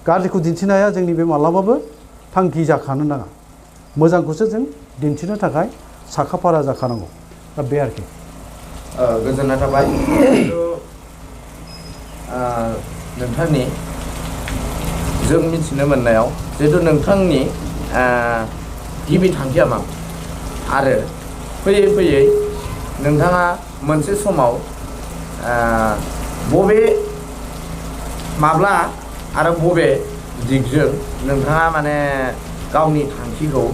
गाज्रिखौ दिन्थिनाया जोंनि बे मालाबाबो थांखि जाखानो नाङा मोजांखौसो जों दिन्थिनो थाखाय साखाफारा जाखानांगौ दा बे आरोखि गोजोननाय थाबाय नोंथांनि जों मिथिनो मोननायाव जिहेतु नोंथांनि गिबि थांखिया मा आरो फैयै फैयै नोंथाङा मोनसे समाव बबे माब्ला आरो बबे दिगजों नोंथाङा माने गावनि थांखिखौ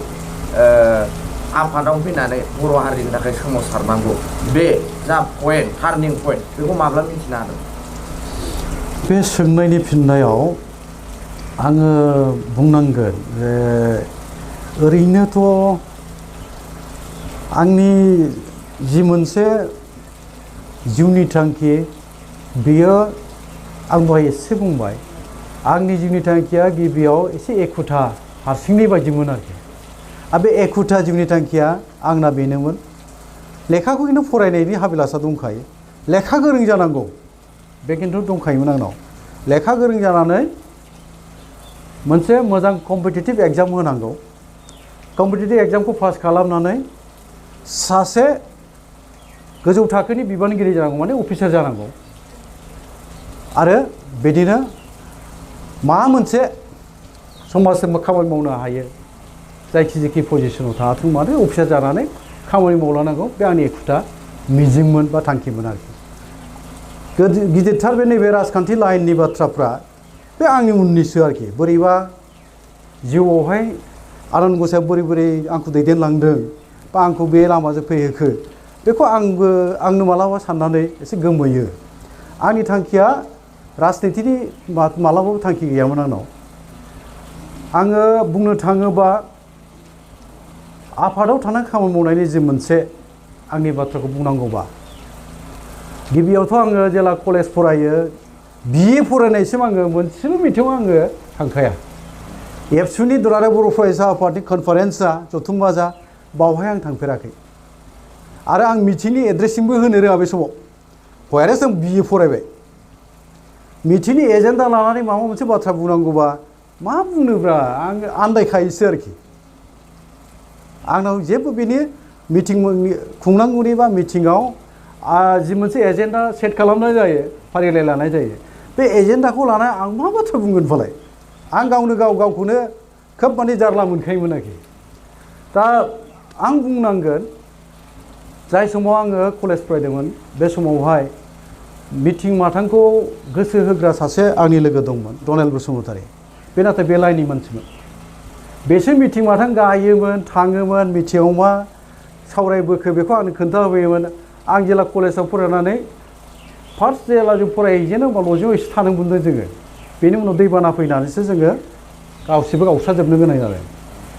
आफादाव फैनानै बर' हारिनि थाखाय सोमावसारनांगौ बे जा पइन्ट टार्निं पइन्ट बेखौ माब्ला मिथिनो हादों बे सोंनायनि फिननायाव आङो बुंनांगोन जे ओरैनोथ' आंनि जि मोनसे जिउनि थांखि बेयो आं दहाय एसे बुंबाय आंनि जिउनि थांखिया गिबियाव एसे एखुथा हारसिंनि बायदिमोन आरोखि आरो बे एखुथा जिउनि थांखिया आंना बेनोमोन लेखाखौ खिन्थु फरायनायनि हाबिलासा दंखायो लेखा गोरों जानांगौ बे खिन्थु दंखायोमोन आंनाव लेखा गोरों जानानै मोनसे मोजां कम्पिटिटिभ एग्जाम होनांगौ कम्पिटिटिभ एग्जामखौ पास खालामनानै सासे गोजौ थाखोनि बिबानगिरि जानांगौ माने अफिसार जानांगौ आरो बिदिनो माबा मोनसे समाजजों खामानि मावनो हायो जायखि पजिसनाव थाथों मानो अफिसार जानानै खामानि मावलांनांगौ बे आंनि एखुथा मिजिंमोन बा थांखिमोन आरोखि गिदिरथार बे नैबे राजखान्थि लाइननि बाथ्राफ्रा बे आंनि उननिसो आरोखि बोरैबा जिउआवहाय आनान गसाइया बोरै आंखौ दैदेनलांदों बा आंखौ बे लामाजों फैहोखो बेखौ आंनो मालाबा साननानै एसे गोमोयो आंनि थांखिया राजनितिनि मालाबाबो थांखि गैयामोन आंनाव आङो बुंनो थाङोबा आफादाव थानानै खामानि मावनायनि जि मोनसे आंनि बाथ्राखौ बुंनांगौबा गिबियावथ' आङो जेला कलेज फरायो बिए फरायनायसिम आङो मोनसेबो मिथिङाव आङो थांखाया एबसुनि दुलाराय बर' फरायसा आफादनि कनफारेन्सआ जथुम्माजा बावहाय आं थांफेराखै आरो आं मिथिंनि एड्रेसिंबो होनो रोङा बे समाव हयारे जों बिए फरायबाय मिथिंनि एजेन्डा लानानै माबा मोनसे बाथ्रा बुंनांगौबा मा बुंनोब्रा आं आन्दायखायोसो आरोखि आंनाव जेबो बेनि मिटिं खुंनांगौनि बा मिटिङाव जि मोनसे एजेन्डा सेट खालामनाय जायो फारिलाइ लानाय जायो बे एजेन्डाखौ लानानै आं मा बाथ्रा बुंगोन फालाय आं गावखौनो खोब माने जारला मोनखायोमोन आरोखि दा आं बुंनांगोन जाय समाव आङो कलेज फरायदोंमोन बे समावहाय मिटिं माथांखौ गोसो होग्रा सासे आंनि लोगो दंमोन डनेल बसुमतारी बे नाथाय बे लाइननि मानसिमोन बेसो मिटिं माथां गायोमोन थाङोमोन मिथिङाव मा सावरायबोखो बेखौ आंनो खोन्थाहोयोमोन आं जेला कलेजाव फरायनानै फार्स्ट जेला जों फरायहैजेनो होमबा लजिङाव एसे थानो मोनदों जोङो बेनि उनाव दैबाना फैनानैसो जोङो गावसिबो गावस्राजोबनो गोनां जादों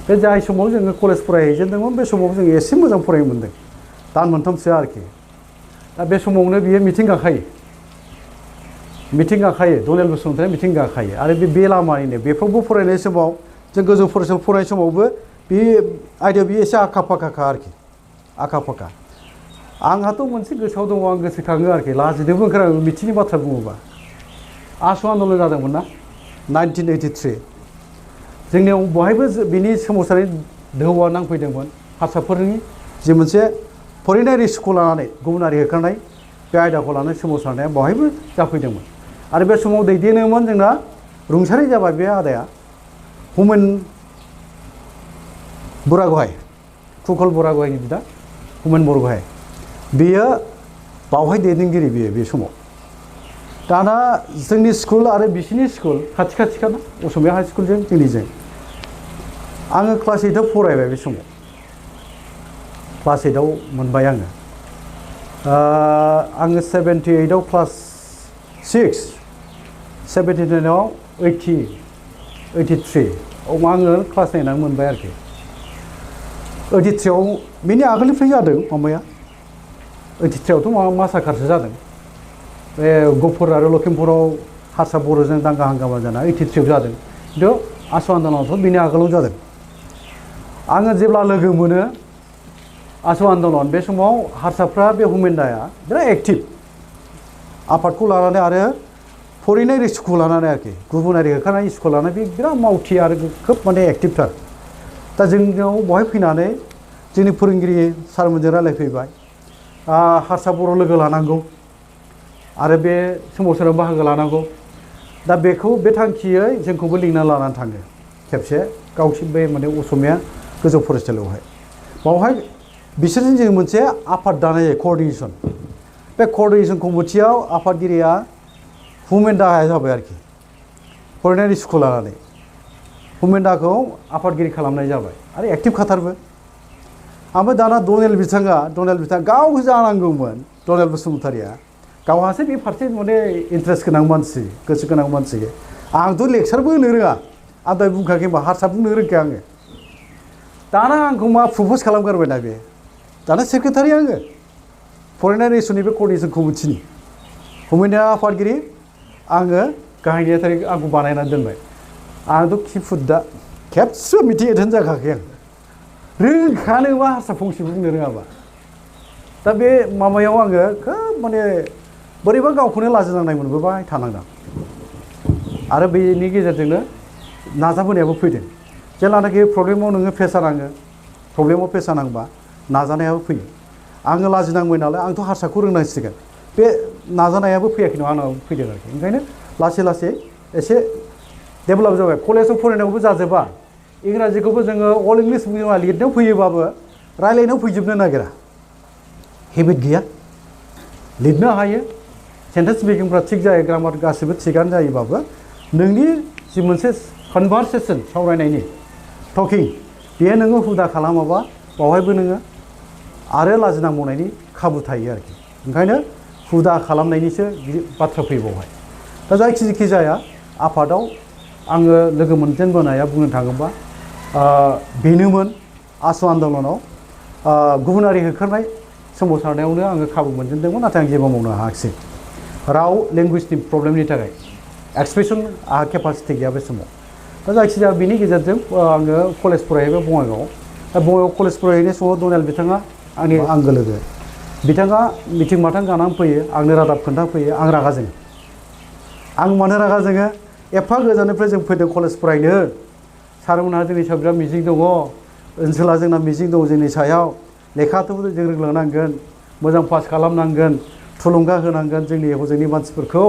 बे जाय समाव जोङो कलेज फरायहैजेनदोंमोन बे समाव जोङो एसे मोजां फरायनो मोनदों दान मोनथामसो आरोखि दा बे समावनो बियो मिथिं गाखायो डनेल बसुमतारी मिथिं गाखायो आरो बे लामानिनो बेफ्रावबो फरायनाय समाव जों गोजौ फरायसालियाव फरायनाय समावबो बे आयदायाव बियो एसे आखा फाखा आंहाथ' मोनसे गोसोआव दङ आं गोसोखाङो आरोखि लाजिनोबो ओंखारो मिथिंनि बाथ्रा बुङोबा आसु आन्दलन जादोंमोन ना 1983 जोंनियाव बहायबो बिनि सोमावसारनाय दोहौआ नांफैदोंमोन हारसाफोरनि जि मोनसे फरेनार रिस्कखौ लानानै गुबुनारि होखारनाय बे आयदाखौ लानानै सोमावसारनाया बहायबो जाफैदोंमोन आरो बे समाव दैदेनोमोन जोंना रुंसारि जाबाय बे आदाया हुमेन बुरागहाय खुकल बुरागहायनि बिदा हुमेन बरगहाय बेयो बावहाय दैदेनगिरि बे समाव दाना जोंनि स्कुल आरो बिसिनि स्कुल खाथिखाना असमिया हाइ स्कुलजों जोंनिजों आङो क्लास 8आव फरायबाय बे समाव क्लास 8आव मोनबाय आङो 78आव क्लास 6 79आव 83 आङो क्लास 9आव मोनबाय आरोखि 83आव बेनि आगोलनिफ्राय जादों माबाया 83आवथ' मासाखारसो जादों बे गहपुर आरो लखिमपुराव हारसा बर'जों दांगा हांगामा जाना 83आव जादों खिन्थु आसु आन्दलनाथ' बिनि आगोलाव जादों आङो जेब्ला लोगो मोनो आसु आन्दलन बे समाव हारसाफ्रा बे हुमेन दाया बिराद एक्टिभ आफादखौ लानानै आरो फरेनारि स्कुल लानानै आरोखि गुबुनारि होखानाय स्कुल लानानै बे बिराद मावथि आरो खोब माने एक्टिभथार दा जोंनियाव बहाय फैनानै जोंनि फोरोंगिरि सारमोनजों रायलायफैबाय हारसा बर' लोगो लानांगौ आरो बे सोमावसाराव बाहागो लानांगौ दा बेखौ बे थांखियै जोंखौबो लिंना लानानै थाङो खेबसे गावसोर बे माने असमिया गोजौ फरायसालियावहाय बावहाय बिसोरजों जों मोनसे आफाद दानाय जायो क'अर्डिनेसन बे क'अर्डिनेसन कमिटियाव आफादगिरिया हुमेन दाया जाबाय आरोखि फरेनारि स्कुल लानानै हुमेन दाखौ आफादगिरि खालामनाय जाबाय आरो एक्टिभ खाथारबो ओमफ्राय दाना डनेल बिथाङा गाव जानांगौमोन डनेल बसुमतारिया गावहासो बे फारसे माने इन्टारेस्ट गोनां मानसि गोसो गोनां मानसि आंथ' लेक्सारबो होनो रोङा आं दहाय बुंखायाखै होनबा हारसा बुंनो रोंखाया आङो दाना आंखौ मा प्रप'ज खालामगारबायना बे दाना सेक्रेटारि आङो फरेनारि इसुनि बे क'अर्डिनेसन कमिटिनि हुमेनआ आफादगिरि आङो गाहाय नेहाथारि आंखौ बानायनानै दोनबाय आंथ' खिफुद्दा खेबसेबो मिटिं एटेन्ड जाखायाखै आं रोंखानो मा हारसा फंसे बुंनो रोङाबा दा बे माबायाव आङो खोब माने बोरैबा गावखौनो लाजिनांनाय मोनबोबाय थानांदों आरो बेनि गेजेरजोंनो नाजाबोनायाबो फैदों जेब्लानाखि प्रब्लेमाव नोङो फेस जानाङो प्रब्लेमाव फेस जानांबा नाजानायाबो फैयो आङो लाजिनांबाय नालाय आंथ' हारसाखौ रोंनांसिगोन बे नाजानायाबो फैयाखै नङा आंनाव फैदों आरोखि ओंखायनो लासै लासै एसे डेभेलप जाबाय कलेजाव फरायनायावबो जाजोबा इंराजिखौबो जोङो अल इंलिस बुङोबा लिरनायाव फैयोबाबो रायलायनायाव फैजोबनो नागिरा हेबिट गैया लिरनो हायो सेन्टेन्स मेकिंफ्रा थिग जायो ग्रामार गासिबो थिगानो जायोबाबो नोंनि जि मोनसे कनभारसेसन सावरायनायनि टकिं बेयो नोङो हुदा खालामाबा बावहायबो नोङो आरो लाजिनांबावनायनि खाबु थायो आरोखि ओंखायनो हुदा खालामनायनिसो बाथ्रा फैयो बावहाय दा जायखि जाया आफादाव आङो लोगो मोनजेनबोनाया बुंनो थाङोबा बेनोमोन आसु आन्दलनाव गुबुनारि होखारनाय सोमावसारनायावनो आङो खाबु मोनजेनदोंमोन नाथाय आं जेबो मावनो हायाखिसै राव लेंगुवेजनि प्रब्लेमनि थाखाय एक्सप्रेसन आहा केपासिटि गैया बे समाव दा जायखिजाया बिनि गेजेरजों आङो कलेज फरायहैबाय बङाइगावआव दा बङाइगाव कलेज फरायहैनाय समाव डनेल बिथाङा आंनि आंगो लोगो बिथाङा मिथिं माथां गानानै फैयो आंनो रादाब खोन्थाफैयो आं रागा जोङो आं मानो रागा जोङो एफा गोजाननिफ्राय जों फैदों कलेज फरायनो सारमोनहा जोंनि सायाव बिराद मिजिं दङ ओनसोला जोंना मिजिं दङ जोंनि सायाव लेखाथ' जों रोंलांनांगोन मोजां पास खालामनांगोन थुलुंगा होनांगोन जोंनि हजोंनि मानसिफोरखौ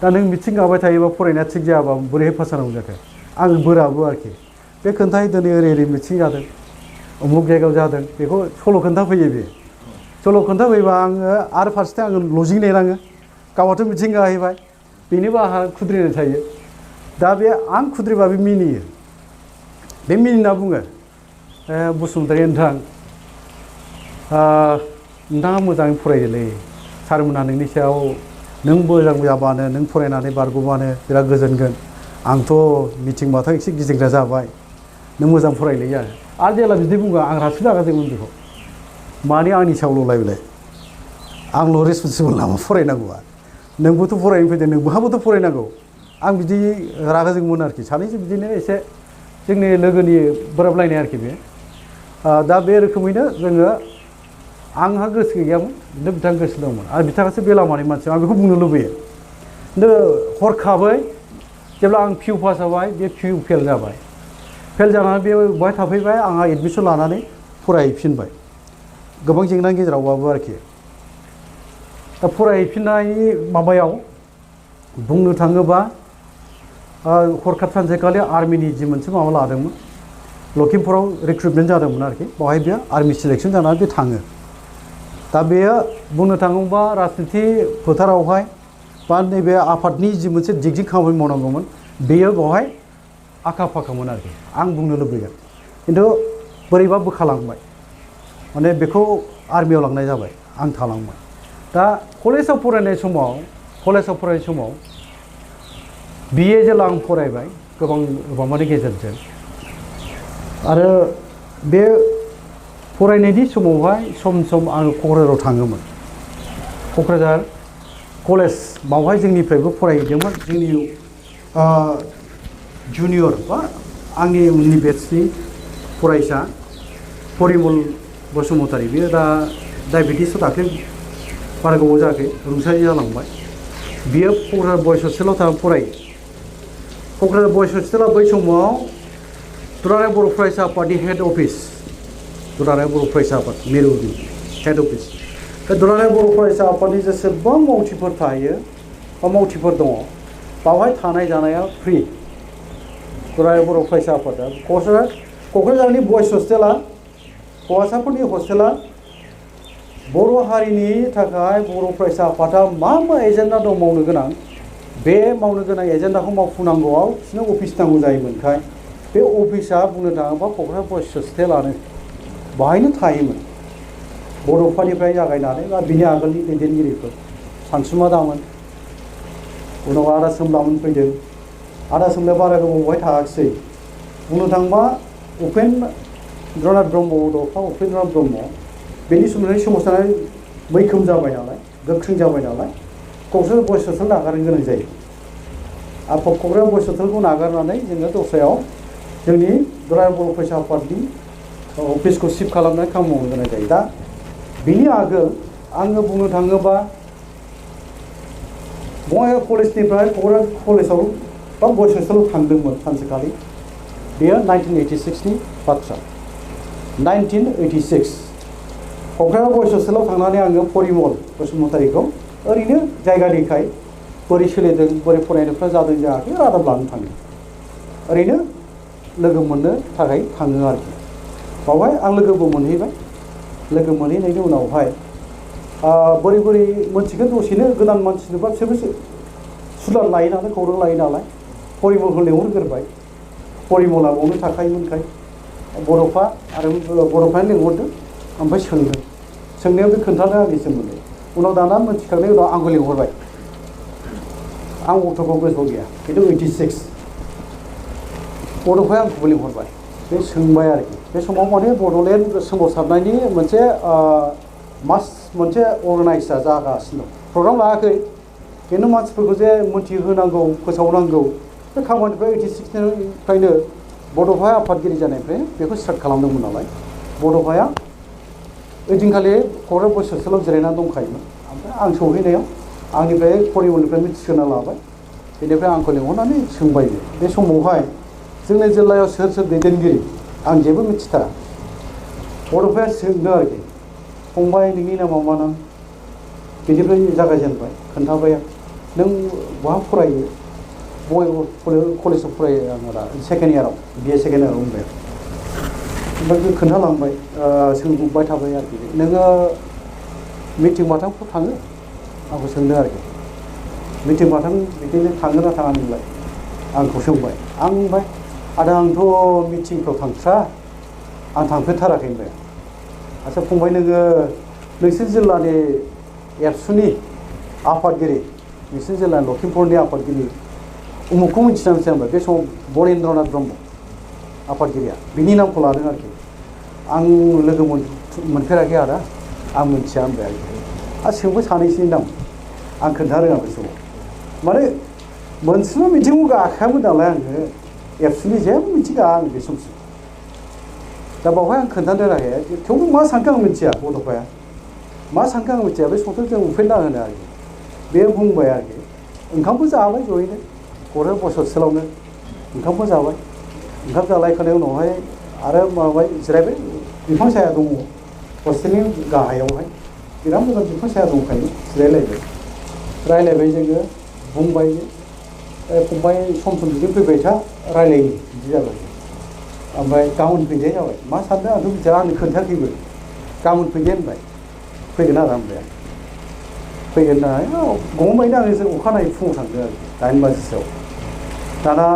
दा नों मिथिं गाबाय थायोबा फरायनाया थिग जायाबा बोरैहाय पास जानांगौ जाखो आं बोराबो आरोखि बे खोन्थायो दिनै ओरै मिथिं जादों उमुक जायगायाव जादों बेखौ सल' खोन्थाफैयो बे सल' खोन्थाफैबा आङो आरो फारसेथिं आङो लजिं नेनाङो गावहाथ' मिथिं गाहैबाय बेनोबो आंहा खुद्रिनाय थायो दा बे आं खुद्रिबा बे मिनियो बे मिनिना बुङो बसुमतारी नोंथाङा मोजाङै फरायदोलै सारमोनहा नोंनि सायाव नों मोजां जाबानो नों फरायनानै बारग'बानो बिराद गोजोनगोन आंथ' मिथिं माथां एसे गिदिंग्रा जाबाय नों मोजां फरायलै आरो जेब्ला बिदि बुङो आं रासिन रागा जोंमोन बेखौ माने आंनि सायावल'लाय बेलाय आंल' रेसपन्सिबोल नामा फरायनांगौआ नोंबोथ' फरायनो फैदों नोंबोहाबोथ' फरायनांगौ आं बिदि रागा जोंमोन आरोखि सानैसो बिदिनो एसे जोंनि लोगोनि बोराबलायनाय आरोखि बे दा बे रोखोमैनो जोङो आंहा गोसो गैयामोन खिन्थु बिथाङा गोसो दंमोन आरो बिथाङासो बे लामानि मानसि आं बेखौ बुंनो लुबैयो खिन्थु हरखाबै जेब्ला आं पिइउ पास जाबाय बे पिइउ फेल जाबाय फेल जानानै बे बहाय थाफैबाय आंहा एडमिसन लानानै फरायहैफिनबाय गोबां जेंनानि गेजेरावबाबो आरोखि दा फरायहैफिननायनि माबायाव बुंनो थाङोबा हरखाब सानसेखालि आर्मिनि जि मोनसे माबा लादोंमोन लखिमपुराव रिक्रुटमेन्ट जादोंमोन आरोखि बावहाय बेयो आर्मि सिलेक्सन जानानै बे थाङो दा बेयो बुंनो थाङोबा राजनिति फोथारावहाय बा नैबे आफादनि जि मोनसे दिगजों खामानि मावनांगौमोन बेयो बावहाय आखा फाखामोन आरोखि आं बुंनो लुबैगोन खिन्थु बोरैबा बोखालांबाय माने बेखौ आर्मियाव लांनाय जाबाय आं थालांबाय दा कलेजाव फरायनाय समाव बिए जेला आं फरायबाय गोबां माबानि गेजेरजों आरो बे फरायनायनि समावहाय सम सम आं क'क्राझाराव थाङोमोन क'क्राझार कलेज बावहाय जोंनिफ्रायबो फरायहैदोंमोन जोंनि जुनियर बा आंनि उननि बेट्सनि फरायसा परिमल बसुमतारी बेयो दा डायबेटिसआव दाख्लै बारा गोबाव जायाखै रुंसारि जालांबाय बियो क'क्राझार बयस हस्टेलाव थानानै फरायो क'क्राझार बयस हस्टेला बै समाव दुलाराय बर' फरायसा आफादनि हेड अफिस दुलाराय बर' फरायसा आफाद मिरुनि हेड अफिस बे दुलाराय बर' फरायसा आफादनि जेसेबां मावथिफोर थायो बा मावथिफोर दङ बावहाय थानाय जानाया फ्रि दुलाराय बर' फरायसा आफादा क'क्राझारनि बयस हस्टेला हौवासाफोरनि हस्टेला बर' हारिनि थाखाय बर' फरायसा आफादा मा एजेन्डा दं मावनो गोनां बे मावनो गोनां एजेन्डाखौ मावफुंनांगौआव बिसोरनो अफिस नांगौ जायोमोनखाय बे अफिसा बुंनो थाङोबा क'क्राझार बयस हस्टेलानो बाहायनो थायोमोन बड'फानिफ्राय जागायनानै बा बिनि आगोलनि दैदेनगिरिफोर सानसुमा दामोन उनाव आदा सोमलामोन फैदों आदा सोमलाया बारा गोबाव बहाय थायाखिसै बुंनो थाङोबा उपेन्द्रनाथ ब्रह्म बड'फा उपेन्द्रनाथ ब्रह्म बेनि समनिफ्राय सोमावसारनाय मैखोम जाबाय नालाय गोख्रों जाबाय नालाय क'क्राझार बयस हस्टेल नागारनो गोनां जायो आरो क'क्राझार बयस हस्टेलखौ नागारनानै जोङो दस्रायाव जोंनि दुलाराय बर' फरायसा आफादनि अफिसखौ शिफ्ट खालामनानै खामानि मावनो गोनां जायो दा बिनि आगोल आङो बुंनो थाङोबा बङाइगाव कलेजनिफ्राय क'क्राझार कलेजाव बा बयस हस्टेलाव थांदोंमोन सानसेखालि बेयो 1986 नि बाथ्रा 1986 क'क्राझार बयस हस्टेलाव थांनानै आङो परिमल बसुमतारीखौ ओरैनो जायगानिखाय बोरै सोलिदों बोरै फरायनायफ्रा जादों जायाखै रादाब लानो थाङो ओरैनो लोगो मोननो थाखाय थाङो आरोखि बावहाय आं लोगोबो मोनहैबाय लोगो मोनहैनायनि उनावहाय बोरै बोरै मोनथिगोन दसेनो गोदान मानसि नुबा बिसोरबो सुलाद लायो नालाय खौरां लायो नालाय परिमलखौ लेंहरग्रोबाय परिमला बावनो थाखायोमोनखाय बड'फा आरो बड'फानो लेंहरदों ओमफ्राय सोंनायाव बे खोन्थादों आंनि सोमोन्दै उनाव दाना मोनथिखांनायनि उनाव आंखौ लेंहरबाय आं अक्ट'खौ गोसोआव गैया खिन्थु 86 बड'फाया आंखौबो लेंहरबाय बे सोंबाय आरोखि बे समाव माने बड'लेण्ड सोमावसारनायनि मोनसे मोनसे अर्गानाइजआ जागासिनो दं प्रग्राम लायाखै खिन्थु मानसिफोरखौ जे मोनथिहोनांगौ फोसावनांगौ बे खामानिफ्रा 86 निफ्रायनो बड'फा आफादगिरि जानायनिफ्राय बेखौ स्टार्ट खालामदोंमोन नालाय बड'फाया ओइदिनखालि क'क्राझार बयस हस्टेलाव जिरायनानै दंखायोमोन ओमफ्राय आं सहैनायाव आंनिफ्राय परिमलनिफ्राय मिथिग्रोना लाबाय बेनिफ्राय आंखौ लेंहरनानै सोंबाय बे समावहाय जोंनि जिल्लायाव सोर सोर दैदेनगिरि आं जेबो मिथिथारा बड'फाया सोंदों आरोखि फंबाय नोंनि नामा मा नाम बिनिफ्राय जागायजेनबाय खोन्थाबाय आं नों बहा फरायो बङाइगाव कलेजाव फरायो आङो दा सेकेन्ड इयाराव BA सेकेन्ड इयाराव बुंबाय ओमफ्राय बे खोन्थालांबाय सोंबाय थाबाय आरोखि नोङो मिटिं माथांफ्राव थाङो आंखौ सोंदों आरोखि मिटिं माथां बिदिनो थाङो ना थाङा नोंलाय आंखौ सोंबाय आं बुंबाय आदा आंथ' मिटिंफ्राव थांथ्रा आं थांफेरथाराखै होनबाय आच्चा फंबाय नोङो नोंसोर जिल्लानि एबसुनि आफादगिरि नोंसोर जिल्लानि लखिमपुरनि आफादगिरि उमुखखौ मिथिना मिथिया होनबाय बे समाव बरेन्द्रनाथ ब्रह्म आफादगिरिया बिनि नामखौ लादों आरोखि आं लोगो मोनफेराखै आदा आं मिथिया होनबाय आरोखि आरो सोंबाय सानैसोनि नाम आं खोन्थारोङा बे समाव माने मोनसेबो मिथिंखौ गाखायामोन नालाय आङो एबसुनि जेबो मिथिगा आं बे समसिम दा बावहाय आं खोन्थानो रोङाखै थेवबो मा सानखो आं मिथिया बड'फाया मा सानखो आं मिथिया बे समावथ' जों उपेन्द्र होनो आरोखि बे बुंबाय आरोखि ओंखामबो जाबाय जयैनो क'क्राझार बयस हस्टेलावनो ओंखामबो जाबाय ओंखाम जालायखांनायनि उनावहाय आरो माबाबाय जिरायबाय बिफां साया दङ हस्टेलनि गाहायावहाय बिराद मोजां बिफां साया दंखायो जिरायलायबाय रायलायबाय जोङो बुंबाय फंबाय सम सम बिदिनो फैबाय था रायलायनि बिदि जाबाय ओमफ्राय गाबोन फैनाय जाबाय मा सानदों आंथ' मिथिया आंनो खोन्थायाखैबो गाबोन फैदे होनबाय फैगोन आरो ओमफ्राय फैगोन होननानै गमबायनो आङो जों अखानायै फुङाव थांदों आरो 9 बाजिसोआव दाना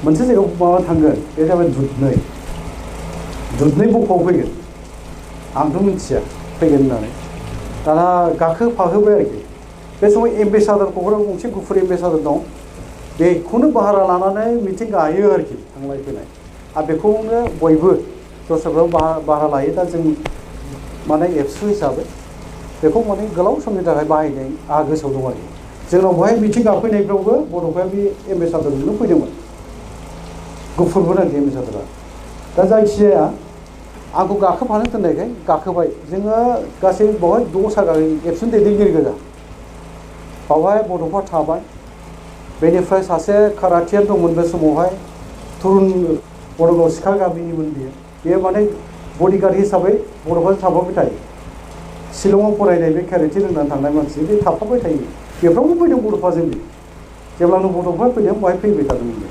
मोनसे जायगायाव माबा थांगोन बे जाबाय दुधनै बख'आव फैगोन आंथ' मिथिया फैगोन होननानै दाना गाखोफाहोबाय आरोखि बे समाव एम्बेसादर क'क्राझार गंसे गुफुर एम्बेसादर दं बेखौनो भारा लानानै मिटिं गायो आरोखि थांलाय फैलाय आरो बेखौनो बयबो दस्राफ्राव भारा लायो दा जों माने एबसु हिसाबै बेखौ माने गोलाव समनि थाखाय बाहायनाय आंहा गोसोआव दं आरोखि जोंनाव बेहाय मिटिं गाफैनायफ्रावबो बड'फाया बे एम्बेसादरजोंनो फैदोंमोन गुफुरमोन आरोखि एम्बेसादरा दा जायखिजाया आंखौ गाखोफानो थिननायखाय गाखोबाय जोङो गासै बेवहाय 6 सा एबसुनि दैदेनगिरि गोजा बावहाय बड'फा थाबाय बेनिफ्राय सासे काराटियान दंमोन बे समावहाय तरुन बड'गाव सिखा गामिनिमोन बेयो माने बडिगार्ड हिसाबै बड'फाजों थाफाबाय थायो शिलंआव फरायनाय बे काराटे रोंनानै थांनाय मानसि बे थाफाबाय थायो बेफ्रावबो फैदों बड'फाजों बे जेब्लानो बड'फा फैदों बेवहाय फैबाय थादोंमोन बे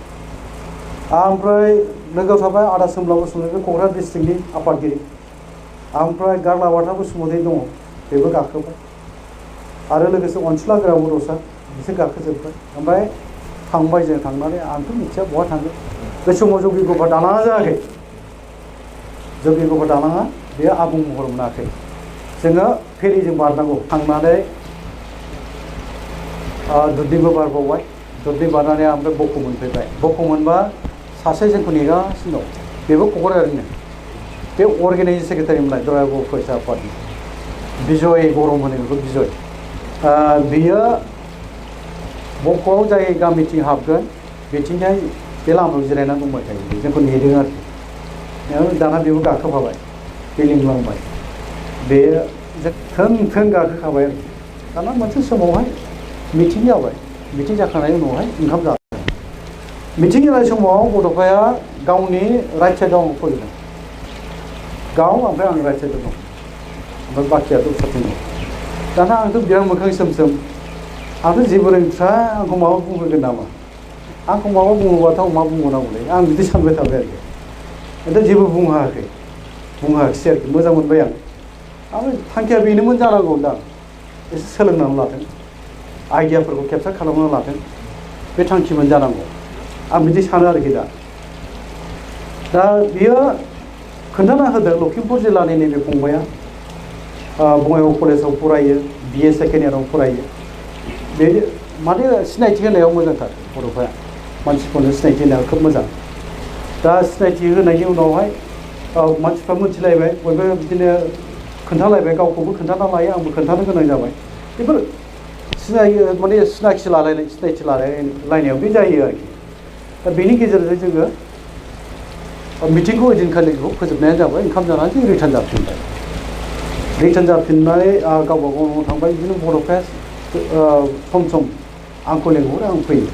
ओमफ्राय लोगोआव थाबाय आदा सोमब्ला बसुमतारी बे क'क्राझार डिस्ट्रिक्टनि आफादगिरि ओमफ्राय गारलाबाथा बसुमतारी दङ बेबो गाखोबाय आरो लोगोसे अनसुला गोरा बड'सा बिसोर गाखोजोब्बाय ओमफ्राय थांबाय जों थांनानै आंथ' मिथिया बहा थांगोन बे समाव जगिगफा दालाङा जायाखै जगिगफा दालाङा बेयो आबुं महर मोनाखै जोङो फेरिजों बारनांगौ थांनानै दुधनिबो बारबावबाय दुधनि बारनानै ओमफ्राय बक' मोनफैबाय बक' मोनबा सासे जोंखौ नेगासिनो दं बेबो क'क्राझारनिनो बे अर्गेनाइजिं सेक्रेटारिमोनलाय दराय बर' फरायसा आफादनि बिजय गौरम होनो बेखौ बिजय बियो बक'आव जाय गामिथिं हाबगोन बिथिंहाय बे लामायाव जिरायनानै दंबाय थायो जोंखौ नेदों आरोखि दाना बेबो गाखोफाबाय बे लिंलांबाय बे थों थों गाखोखाबाय आरोखि दाना मोनसे समावहाय मिटिं जाबाय मिटिं जाखांनायनि उनावहाय ओंखाम जाबाय मिटिं जानाय समाव बड'फाया गावनि राइट साइडआव आं फैदों गाव ओमफ्राय आं राइट साइडआव दं ओमफ्राय बाखिया दस्राथिं दं दाना आंथ' बिराद मोखां सोम सोम आंथ' जेबो रोंथ्रा आंखौ माबा बुंहोगोन नामा आंखौ माबा बुङोबाथ' मा बुंबावनांगौलै आं बिदि सानबाय थाबाय आरोखि दा जेबो बुंहाखै आरोखि मोजां मोनबाय आं थांखिया बेनोमोन जानांगौ दा एसे सोलोंनानै लाथों आइडियाफोरखौ केपचार खालामनानै लाथों बे थांखिमोन जानांगौ आं बिदि सानो आरोखि दा बियो खोन्थाना होदों लखिमपुर जिल्लानि नैबे फंबाया बङाइगाव कलेजाव फरायो BA सेकेन्ड इयाराव फरायो बे माने सिनायथि होनायाव मोजांथार बड'फाया मानसिफोरनो सिनायथि होनायाव खोब मोजां दा सिनायथि होनायनि उनावहाय मानसिफ्रा मोनथिलायबाय बयबो बिदिनो खोन्थालायबाय गावखौबो खोन्थाना लायो आंबो खोन्थानो गोनां जाबाय बेफोर माने सिनायथि लालायनायाव बे जायो आरोखि दा बेनि गेजेरजों जोङो मिटिंखौ ओइदिनखालिखौ फोजोबनायानो जाबाय ओंखाम जानानै जों रिटार्न जाफिननानै गावबा गाव न'आव थांबाय बिदिनो बड'फाया सम सम आंखौ लेंहरो आं फैयो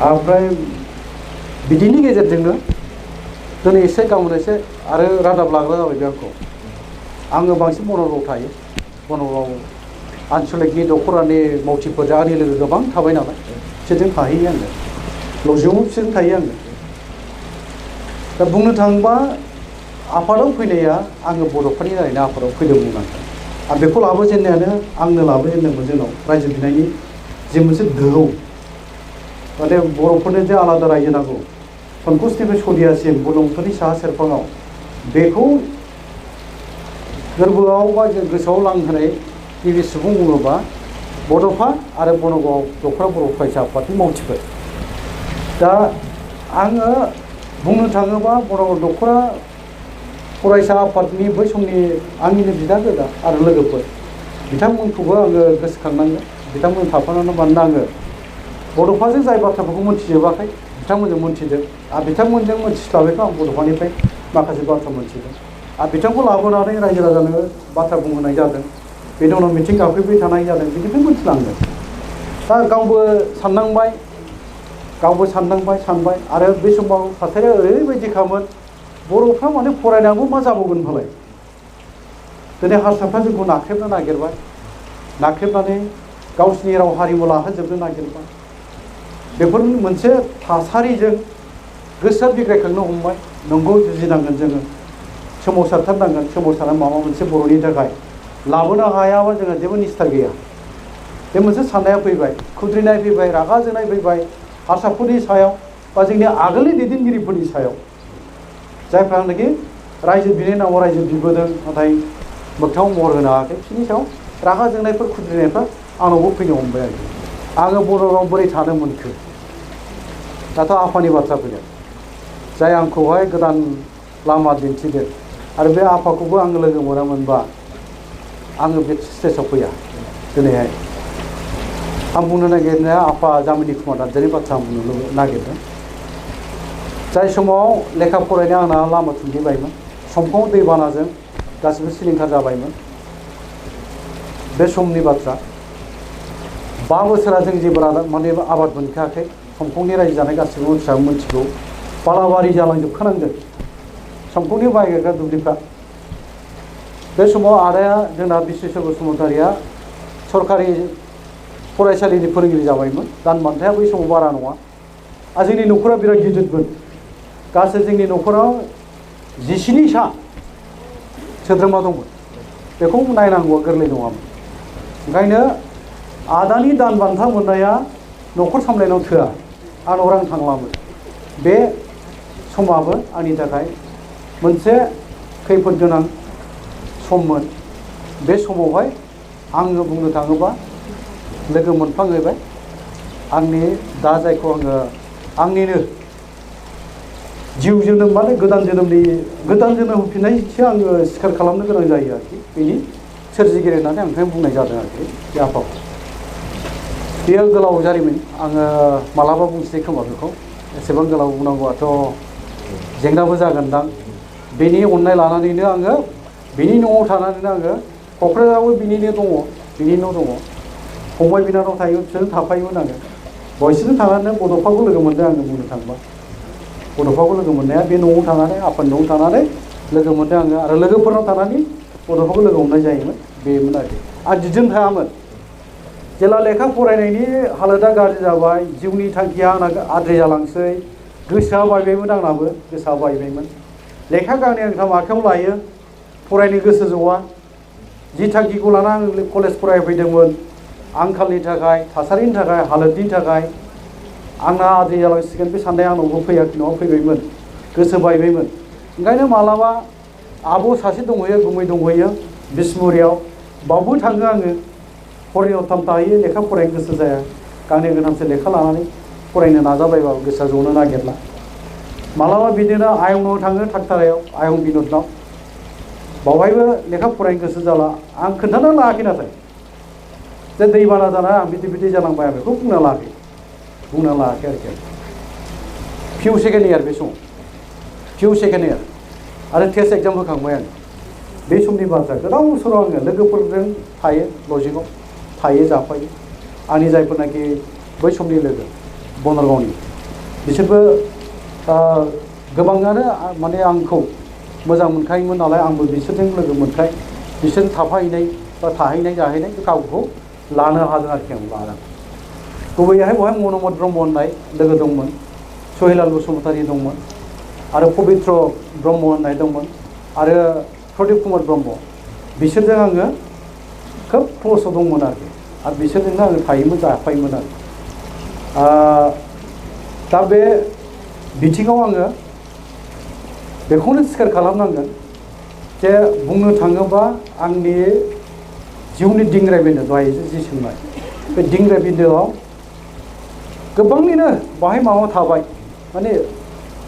ओमफ्राय बिदिनि गेजेरजोंनो दिनै एसे गाबोन एसे आरो रादाब लाग्रा जाबाय बे आङो बांसिन बन'गाव थायो बन'गाव आनसलिकनि दख'रानि मावथिफोरजों आंनि लोगो गोबां थाबाय नालाय बिसोरजों थाहैयो आङो लजिङावबो बिसोरजों थायो आङो दा बुंनो थाङोबा आफादाव फैनाया आङो बड'फानि जाहैनो आफादाव फैदोंमोन आं बेखौ लाबोजेननायानो आंनो लाबोजेनदोंमोन जोंनाव रायजो बिनायनि जे मोनसे दोहौ माने बर'फोरनो जे आलादा रायजो नांगौ खनखसनिफ्राय सदियासिम बुरलुंबुथुरनि साहा सेरफाङाव बेखौ गोरबोआव बा जों गोसोआव लांहोनाय गिबि सुबुं बुङोबा बड'फा आरो बन'गाव दख'रा बर' फरायसा आफादनि मावथिफोर दा आङो बुंनो थाङोबा बर' दख'रा फरायसा आफादनि बै समनि आंनिनो बिदा गोदा आरो लोगोफोर बिथांमोनखौबो आङो गोसोखांनांगोन बिथांमोन थाफानानै मानोना आङो बड'फाजों जाय बाथ्राफोरखौ मोनथिजोबाखै बिथांमोनजों मोनथिदों आरो बिथांमोनजों मोनथिस्लाबैखौ आं बड'फानिफ्राय माखासे बाथ्रा मोनथिदों आरो बिथांखौ लाबोनानै रायजो राजानो बाथ्रा बुंहोनाय जादों बेनि उनाव मिथिं गाबफैबाय थानाय जादों बिनिफ्राय मोनथिलांदों दा गावबो सानबाय आरो बे समाव थासारिया ओरैबायदिखामोन बर'फ्रा माने फरायनायावबो मा जाबावगोन फालाय दिनै हारसाफ्रा जोंखौ नाख्रेबनो नागिरबाय नाख्रेबनानै गावसिनि राव हारिमु लाहोजोबनो नागिरबाय बेफोर मोनसे थासारिजों गोसोआ बिग्रायखांनो हमबाय नंगौ जुजिनांगोन जोङो सोमावसारथारनांगोन सोमावसारनानै माबा मोनसे बर'नि थाखाय लाबोनो हायाबा जोंहा जेबो निस्थार गैया बे मोनसे साननाया फैबाय खुद्रिनाय फैबाय रागा जोंनाय फैबाय हारसाफोरनि सायाव बा जोंनि आगोलनि दैदेनगिरिफोरनि सायाव जायफ्रानोखि रायजो बिनाय नामाव रायजो बिबोदों नाथाय मोगथाङाव महर होनो हायाखै बिसोरनि सायाव रागा जोंनायफोर खुद्रिनायफ्रा आंनावबो फैनो हमबाय आरो आङो बर' राव बोरै थानो मोनखो दाथ' आफानि बाथ्रा फैदों जाय आंखौहाय गोदान लामा दिन्थिदों आरो बे आफाखौबो आङो लोगो मोनामोनबा आङो बे स्टेजाव फैया दिनैहाय आं बुंनो नागिरनाया आफा जामिनि कुमार नार्जारिनि बाथ्रा आं बुंनो नागिरदों जाय समाव लेखा फरायनाया आंना लामा थुंगेबायमोन समफ्राव दैबानाजों गासिबो सिलिंखार जाबायमोन बे समनि बाथ्रा 5 बोसोरा जों जेबो माने आबाद मोनखायाखै समखंनि रायजो जानाय गासैबो मानसियाबो मिथिगौ बालाबारि जालांजोबखानांदों समखंनि माइ गायग्रा दुब्लिफ्रा बे समाव आदाया जोंना बिश्वेश्वर बसुमतारिया सरकारि फरायसालिनि फोरोंगिरि जाबायमोन दान बान्थाया बै समाव बारा नङा आरो जोंनि न'खरा बिराद गिदिरमोन गासै जोंनि न'खराव 17 सोद्रोमा दंमोन बेखौ नायनांगौआ गोरलै नङामोन ओंखायनो आदानि दान बान्था मोननाया न'खर सामलायनायाव थोआ आंनाव रां थांलामोन बे समाबो आंनि थाखाय मोनसे खैफोद गोनां सममोन बे समावहाय आङो बुंनो थाङोबा लोगो मोनफ्लांहैबाय आंनि दा जायखौ आङो आंनिनो जिउ जोनोम माने गोदान जोनोम होफिननायसो आङो स्वीकार खालामनो गोनां जायो आरोखि बेनि सोरजिगिरि होननानै आं ओंखायनो बुंनाय जादों आरोखि बे आफाखौ बेयो गोलाव जारिमिन आङो मालाबा बुंसै खोमा बेखौ एसेबां गोलाव बुंनांगौआथ' जेंनाबो जागोनदां बेनि अननाय लानानैनो आङो बेनि न'आव थानानैनो आङो क'क्राझारावबो बिनिनो दङ बिनि न' दङ फंबाय बिनानाव थायो बिसोरजों थाफायोमोन आङो बयसोरजों थानानै बड'फाखौ लोगो मोनदों आङो बुंनो थाङोबा बड'फाखौ लोगो मोननाया बे न'आव थानानै आफानि न'आव थानानै लोगो मोनदों आङो आरो लोगोफोरनाव थानानै बड'फाखौ लोगो मोननाय जायोमोन बेमोन आरोखि आं दिदोम थायामोन जेला लेखा फरायनायनि हालोदा गाज्रि जाबाय जिउनि थांखिया आंना आद्रि जालांसै गोसोआ बायबायमोन आंनाबो गोसोआ बायबायमोन लेखा गांनै गांथाम आखायाव लायो फरायनो गोसो ज'आ जि थांखिखौ लाना आं कलेज फरायफैदोंमोन आंखालनि थाखाय थासारिनि थाखाय हालोदनि थाखाय आंना आद्रि जालांसिगोन बे साननाया आंनावबो फैयाखै नङा फैबायमोन गोसो बायबायमोन ओंखायनो मालाबा आब' सासे दंहैयो गुमै दंहैयो बिसमुरियाव बावबो थाङो आङो हरिनथाम थाहैयो लेखा फरायनो गोसो जाया गांनै गांथामसो लेखा लानानै फरायनो नाजाबायबाबो गोसोआ ज'नो नागिरला मालाबा बिदिनो आयंनाव थाङो थागथारायाव आयं बिनदनाव बावहायबो लेखा फरायनो गोसो जाला आं खोन्थाना लायाखै नाथाय जे दैबाना जाना आं बिदि जालांबाय आं बेखौ बुंना लायाखै आरोखि पिउ सेकेन्ड इयार बे समाव पिउ सेकेन्ड इयार आरो टेस्ट एग्जाम होखांबाय आं बे समनि बाथ्रा गोदाव सोराव आङो लोगोफोरजों थायो लजिकआव थायो जाफायो आंनि जायफोरनाखि बै समनि लोगो बनरगावनि बिसोरबो गोबाङानो माने आंखौ मोजां मोनखायोमोन नालाय आंबो बिसोरजों लोगो मोनखाय बिसोरजों थाफाहैनाय बा थाहैनाय जाहैनाय गावखौ लानो हादों आरोखि आं लादों गुबैयैहाय बहाय मनमद ब्रह्म होननाय लोगो दंमोन सहिलाल बसुमतारी दंमोन आरो पबित्र ब्रह्म होननाय दंमोन आरो प्रदीप कुमार ब्रह्म बिसोरजों आङो खोब क्ल'सआव दंमोन आरोखि आरो बिसोरजोंनो आङो थायोमोन जाफायोमोन आरो दा बे बिथिङाव आङो बेखौनो स्वीकार खालामनांगोन जे बुंनो थाङोबा आंनि जिउनि दिंग्राय बिन्दो दहाय जि सोंनाय बे दिंग्राय बिन्दोआव गोबांनिनो बाहाय माबा थाबाय माने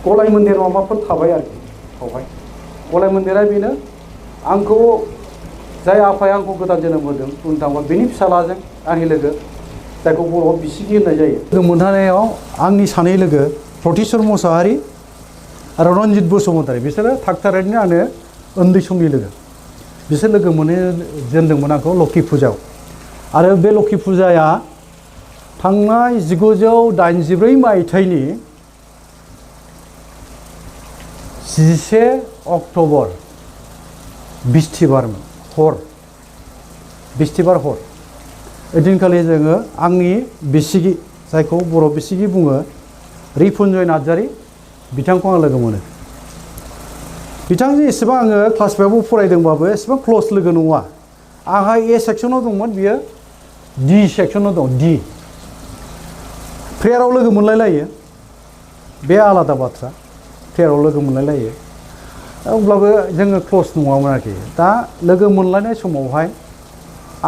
गलाय मोन्देर माबाफोर थाबाय आरोखि बावहाय गलाय मोन्देरा बेनो आंखौ जाय आफाया आंखौ गोदान जोनोम होदों बुंनो थाङोबा बेनि फिसालाजों आंनि लोगो जायखौ बर'आव बिसिगि होननाय जायो लोगो मोनहानायाव आंनि सानै लोगो प्रतिसर मोसाहारि आरो रन्जित बसुमतारी बिसोरो थागथारायैनो आंनो उन्दै समनि लोगो बिसोर लोगो मोनो दोनदोंमोन आंखौ लोखि फुजायाव आरो बे लोखि फुजाया थांनाय 1984 मायथाइनि 11 अक्ट'बर बिस्थिबारमोन बिस्थिबार हर ओइदिनखालि जोङो आंनि बिसिगि जायखौ बर' बिसिगि बुङो रिपुन्जय नार्जारी बिथांखौ आं लोगो मोनो बिथांजों एसेबां आङो क्लास 5आव फरायदोंबाबो एसेबां क्ल'स लोगो नङा आंहा ए सेक्सनाव दंमोन बियो डि सेक्सनाव दं डि प्रेयाराव लोगो मोनलायलायो बे आलादा बाथ्रा प्रेयाराव लोगो मोनलायलायो अब्लाबो जोङो क्ल'स नङामोन आरोखि दा लोगो मोनलायनाय समावहाय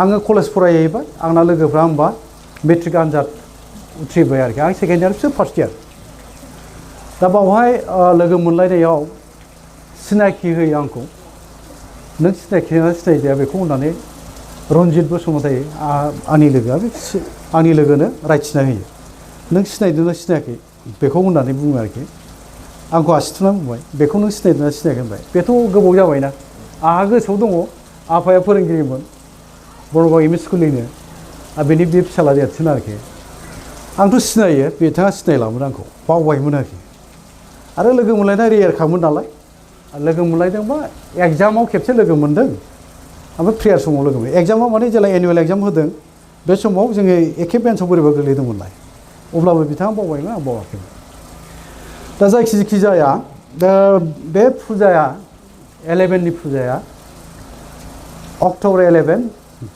आङो कलेज फरायहैबाय आंना लोगोफ्रा होमबा मेट्रिक आनजाद उथ्रिबाय आरोखि आं सेकेन्ड इयार बिसोर फार्स्ट इयार दा बावहाय लोगो मोनलायनायाव सिनायखि होयो आंखौ नों सिनायखिना सिनायजाया बेखौ होननानै रन्जित बसुमतारी आंनि लोगोआ बे आंनि लोगोनो रायथिना होयो नों सिनायदोंना सिनायाखै बेखौ होननानै बुङो आरोखि आंखौ आसि थुना बुंबाय बेखौ नों सिनायदोंना सिनायाखै होनबाय बेथ' गोबाव जाबायना आंहा गोसोआव दङ आफाया फोरोंगिरिमोन बर'गाव एम इ स्कुलनिनो बेनि बे फिसाला देरसिन आरोखि आंथ' सिनायो बिथाङा सिनायलामोन आंखौ बावबायमोन आरोखि आरो लोगो मोनलायनाय रेयारखामोन नालाय लोगो मोनलायदोंबा एग्जामाव खेबसे लोगो मोनदों ओमफ्राय प्रेयार समाव लोगो मोनदों एग्जामाव माने जेला एनुवेल एग्जाम होदों बे समाव जोङो एखे बेन्सआव बोरैबा गोग्लैदोंमोनलाय अब्लाबो बिथाङा बावबायमोन आं बावाखैमोन दा जायखि जाया दा बे फुजाया 11नि फुजाया अक्ट'बर 11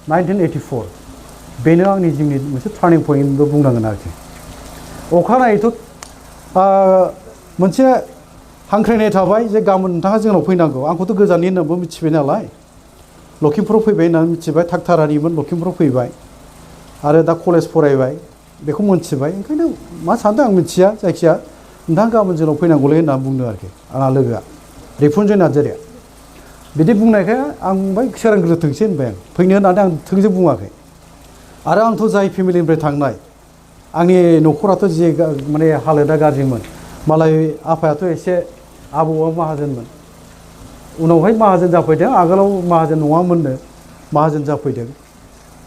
1984 बेनो आंनि जिउनि मोनसे टार्निं पइन्टबो बुंनांगोन आरोखि अखानायैथ' मोनसे हांख्रायनाय थाबाय जे गाबोन नोंथाङा जोंनाव फैनांगौ आंखौथ' गोजाननि होननानैबो मिथिबाय नालाय लखिमपुराव फैबाय होननानै मिथिबाय थागथारानिमोन लखिमपुराव फैबाय आरो दा कलेज फरायबाय बेखौ मोनथिबाय ओंखायनो मा सानदों आं मिथिया जायखिया नोंथाङा गाबोन जोंनाव फैनांगौलै होनना बुंदों आरोखि आंहा लोगोआ रिपुन्जय नार्जारिया बिदि बुंनायखाय आं बुंबाय सोरांग्रोथोंसै होनबाय आं फैनो होननानै आं थोंजों बुङाखै आरो आंथ' जाय फेमिलिनिफ्राय थांनाय आंनि न'खराथ' जे माने हालोदा गाज्रिमोन मालाय आफायाथ' एसे आबौआ माहाजोनमोन उनावहाय माहाजोन जाफैदों आगोलाव माहाजोन नङामोननो माहाजोन जाफैदों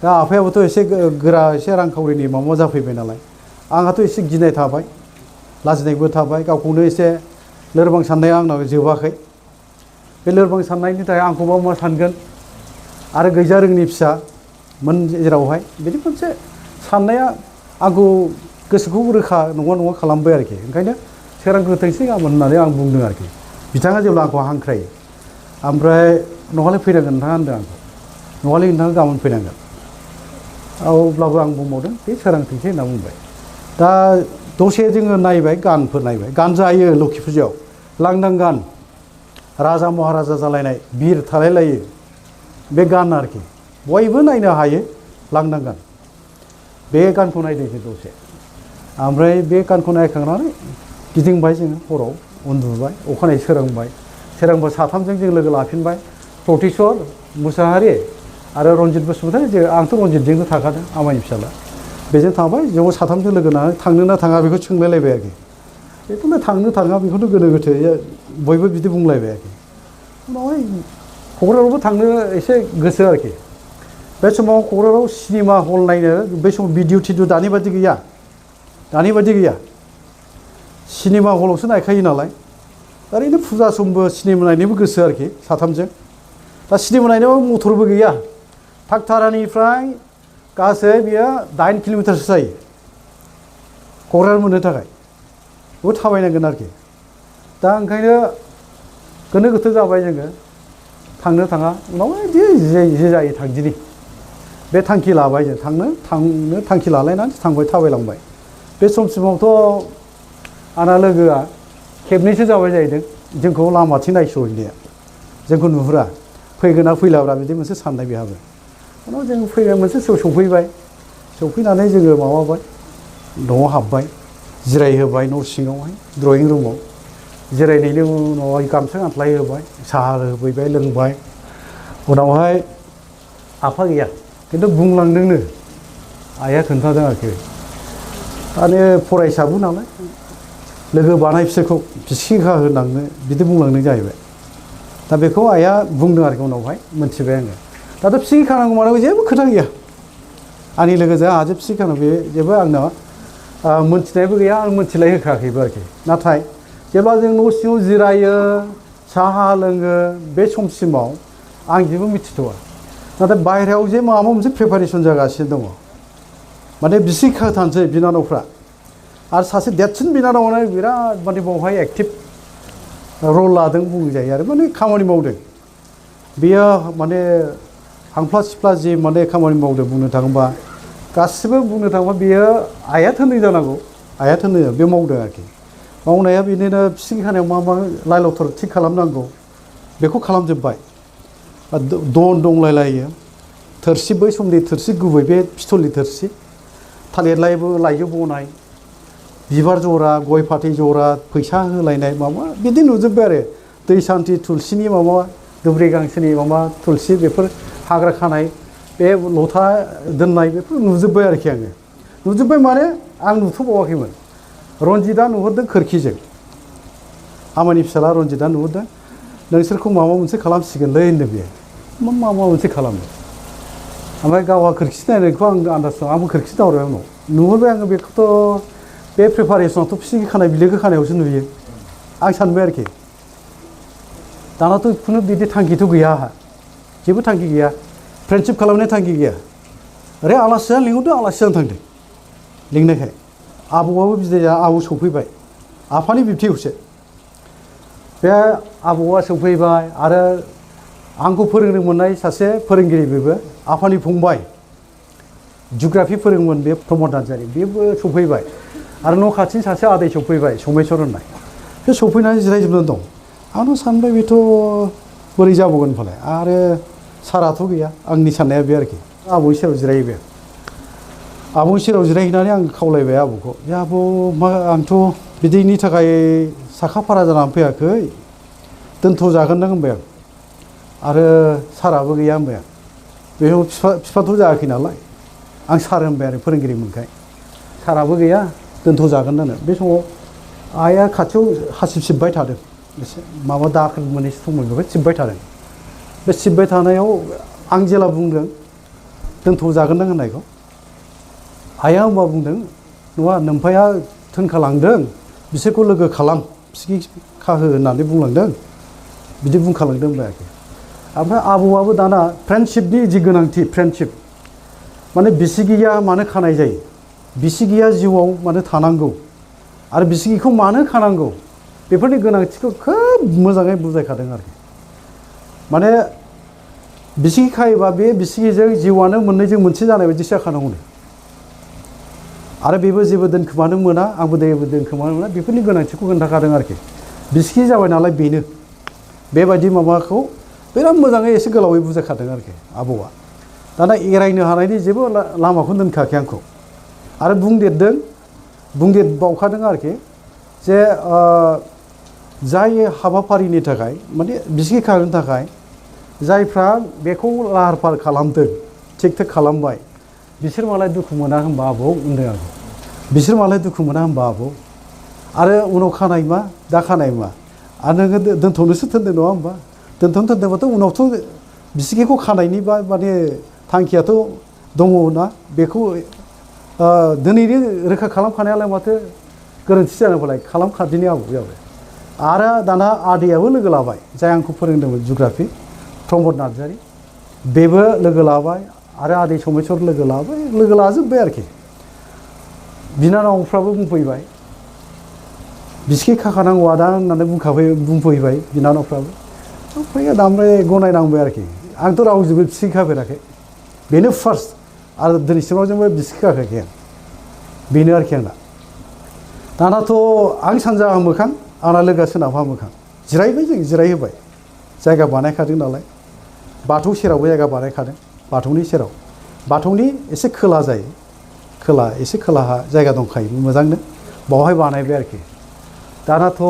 दा आफायाबोथ' एसे गोरा एसे रांखावरिनि माबा जाफैबाय नालाय आंहाथ' एसे गिनाय थाबाय लाजिनायबो थाबाय गावखौनो एसे लोरबां साननाया आंनाव जोबाखै बे लोरबां साननायनि थाखाय आंखौबा मा सानगोन आरो गैजा रोङिनि फिसा मोन जेरावहाय बिदि मोनसे साननाया आंखौ गोसोखौ रोखा नङा खालामबाय आरोखि ओंखायनो सोरांग्रोथोंसै गाबोन होननानै आं बुंदों आरोखि बिथाङा जेब्ला आंखौ हांख्रायो ओमफ्राय नङाले फैनांगोन नोंथाङा होनदों आंखौ नङाले नोंथाङा गाबोन फैनांगोन अब्लाबो आं बुंबावदों बे सोरांथोंसै होनना बुंबाय दा दसे जोङो नायबाय गानफोर नायबाय गान जायो लोखि फुजायाव लांदां गान राजा महाराजा जालायनाय बिर थालायलायो बे गान आरोखि बयबो नायनो हायो लांदां गान बे गानखौ नायदों जों दसे ओमफ्राय बे गानखौ नायखांनानै गिदिंबाय जोङो हराव उन्दुबाय अखानायै सोरांबा साथामजों जों लोगो लाफिनबाय प्रतिसर मुसाहारि आरो रन्जित बसुमतारी आंथ' रन्जितजोंनो थाखादों आमाइनि फिसाला बेजों थांबाय ज' साथामजों लोगो नांनानै थांनो ना थाङा बेखौ सोंलायलायबाय आरोखि बेखौनो थांनो थाङा बेखौथ' गोनो गोथो बयबो बिदि बुंलायबाय आरोखि उनावहाय क'क्राझारावबो थांनो एसे गोसो आरोखि बे समाव क'क्राझाराव सिनेमा हल नायनो बे समाव भिडिअ टिडिअ दानि बादि गैया सिनेमा हलावसो नायखायो नालाय ओरैनो फुजा समबो सिनेमा नायनोबो गोसो आरोखि साथामजों दा सिनेमा नायनायाव मटरबो गैया थागथारानिफ्राय गासै बियो 8 किल'मिटारसो जायो क'क्राझार मोननो थाखाय बेखौ थाबायनांगोन आरोखि दा ओंखायनो गोनो गोथो जाबाय जोङो थांनो थाङा उनाव जे जायो थांदिनि बे थांखि लाबाय जों थांनो थांखि लालायनानै थांबाय थाबायलांबाय बे समसिमावथ' आंना लोगोआ खेबनैसो जाबाय जाहैदों जोंखौ लामाथिं नायस'हैनाया जोंखौ नुहुरा फैगोना फैलाब्रा बिदि मोनसे साननाय बेहाबो उनाव जों फैनाय मोनसे सौफैनानै जोङो माबाबाय न'आव हाबबाय जिरायहोबाय न' सिङावहाय ड्रयिं रुमाव जिरायनायनि उनावहाय गामसा गानस्लाय होबाय साहा होफैबाय लोंबाय उनावहाय आफा गैया खिन्थु बुंलांदोंनो आइया खोन्थादों आरोखि माने फरायसाबो नालाय लोगो बानाय बिसोरखौ बिसिखा होनांनो बिदि बुंलांदों जाहैबाय दा बेखौ आइया बुंदों आरोखि उनावहाय मोनथिबाय आङो दाथ' फिसिखि खानांगौ मानांगौ जेबो खोथा गैया आंनि लोगोजों आंहासो फिसिखि खानांगौ बे जेबो आंनाव मोनथिनायबो गैया आं मोनथिलाय होखायाखैबो आरोखि नाथाय जेब्ला जों न' सिङाव जिरायो साहा लोङो बे समसिमाव आं जेबो मिथिथ'वा नाथाय बाहेरायाव जे माबा मोनसे प्रिपारेसन जागासिनो दङ माने बिसिखा थानोसै बिनानावफ्रा आरो सासे देरसिन बिनानावानो बिराद माने बावहाय एक्टिभ रल लादों बुंजायो आरो माने खामानि मावदों बेयो माने हांफ्ला सिफ्ला जि माने खामानि मावदों बुंनो थाङोबा गासिबो बुंनो थाङोबा बेयो आइया थोनदों जानांगौ आइया थोनदों बे मावदों आरोखि मावनाया बिदिनो फिसिखि खानायाव मा लाइ लथर थिग खालामनांगौ बेखौ खालामजोब्बाय दन दंलायलायो थोरसि बै समनि थोरसि गुबै बे पिथलनि थोरसि थालिर लाइजौ बनाय बिबार जरा गय फाथै जरा फैसा होलायनाय माबा बिदि नुजोब्बाय आरो दै सान्थि थुलसिनि माबा दुब्रि गांसोनि माबा थुलसि बेफोर हाग्रा खानाय बे लथा दोननाय बेफोर नुजोब्बाय आरोखि आङो नुजोब्बाय माने आं नुथ'बावाखैमोन रन्जितआ नुहुरदों खोरखिजों आमाइनि फिसाला रन्जितआ नुहुरदों नोंसोरखौ माबा मोनसे खालामसिगोनलै होनदों बेयो माबा मोनसे खालामो ओमफ्राय गावहा खोरखि नायनायखौ आं आन्दाज दं आंबो खोरखि दावराय उनाव नुहुरबाय आङो बेखौथ' बे प्रिपारेसनावथ' फिसिखि खानाय बिलोगो खानायावसो नुयो आं सानबाय आरोखि दानाथ' खुनु बिदि थांखिथ' गैया आंहा जेबो थांखि गैया फ्रेन्डशिप खालामनाय थांखि गैया ओरै आलासिया लिंहरदों आलासियानो थांदों लिंनायखाय आबौआबो बिदाय जाया आबौ सौफैबाय आफानि बिबथैखौसो बे आबौआ सौफैबाय आरो आंखौ फोरोंनो मोननाय सासे फोरोंगिरि बेबो आफानि फंबाय जिअ'ग्राफि फोरोंमोन बे प्रमद नार्जारि बेबो सौफैबाय आरो न' खाथिनि सासे आदै सौफैबाय समेस्वर होननाय बे सौफैनानै जिरायजोबनानै दं आंथ' सानबाय बेथ' बोरै जाबावगोन होनबालाय आरो साराथ' गैया आंनि साननाया बे आरोखि आबौनि सेराव जिरायो बे आबौनि सेराव जिरायहैनानै आं खावलायबाय आबौखौ बे आबौ मा आंथ' बिदिनि थाखाय साखा फारा जानानै फैयाखै दोनथ' जागोनदां होनबाय आं आरो साराबो गैया होनबाय आं बेयाव बिफाथ' जायाखै नालाय आं सार होनबाय आरो फोरोंगिरि मोनखाय साराबो गैया दोनथ' जागोन होनो बे समाव आइया खाथियाव हासिब सिबबाय थादों एसे माबा दाखोर मोननैसो दंमोन बेखौ सिबबाय थादों बे सिबबाय थानायाव आं जेला बुंदों दोनथ' जागोनदां होननायखौ आइया होनबा बुंदों नङा नोम्फाया थोनखालांदों बिसोरखौ लोगो खालाम बिसिखि खाहो होननानै बुंलांदों बिदि बुंखालांदों होनबाय आरोखि ओमफ्राय आबौआबो दाना फ्रेन्डशिपनि जि गोनांथि फ्रेन्डशिप माने बिसिगिया मानो खानाय जायो बिसिगिया जिउआव मानो थानांगौ आरो बिसिगिखौ मानो खानांगौ बेफोरनि गोनांथिखौ खोब मोजाङै बुजायखादों आरोखि माने बिसिगि खायोबा बे बिसिगिजों जिउआनो मोननैजों मोनसे जानाय बायदिसो जाखानांगौनो आरो बेबो जेबो दोनखोमानो मोना आंबो जेबो दोनखोमानो मोना बेफोरनि गोनांथिखौ खोन्थाखादों आरोखि बिसिगि जाबाय नालाय बेनो बेबायदि माबाखौ बिराद मोजाङै एसे गोलावै बुजायखादों आरोखि आबौआ दाना एरायनो हानायनि जेबो लामाखौनो दोनखायाखै आंखौ आरो बुंदेरबावखादों आरोखि जे जाय हाबाफारिनि थाखाय माने बिसिगि खानो थाखाय जायफ्रा बेखौ लाहार फाहार खालामदों थिग थाक खालामबाय बिसोर मालाय दुखु मोना होनबा आबौ होनदों आं बिसोर मालाय दुखु मोना होनबा आबौ आरो उनाव खानाय मा दा खानाय मा आरो नोङो दोनथ'नोसो थोनदों नङा होमबा दोनथ'नो थोनदोंबाथ' उनावथ' बिसिगिखौ खानायनि माने थांखियाथ' दङ ना बेखौ दिनैनो रोखा खालामखानायालाय माथो गोरोन्थि जानोबालाय खालामखादिनि आबौ जाबाय आरो दाना आदैयाबो लोगो लाबाय जाय आंखौ फोरोंदोंमोन जिअ'ग्राफि प्रमद नार्जारि बेबो लोगो लाबाय आरो आदै समेस्वर लोगो लाजोब्बाय आरोखि बिनानावफ्राबो बुंफैबाय बिसिगि खाखानांगौ आदा होननानै बुंफैबाय बिनानावफ्राबो ओमफ्राय ओमफ्राय गनायनांबाय आरोखि आंथ' रावजोंबो बिसिगि खाफेराखै बेनो फार्स्ट आरो दिनैसिमाव जोंबो बिसिगि खाखायाखै आं बेनो आरोखि आंना दानाथ' आं सानजाहा मोखां आंना लोगोआ सोनाबहा मोखां जिरायबाय जों जिरायहोबाय जायगा बानायखादों नालाय बाथौ सेरावबो जायगा बानायखादों बाथौनि सेराव बाथौनि एसे खोला जायो एसे खोलाहा जायगा दंखायो मोजांनो बावहाय बानायबाय आरोखि दानाथ'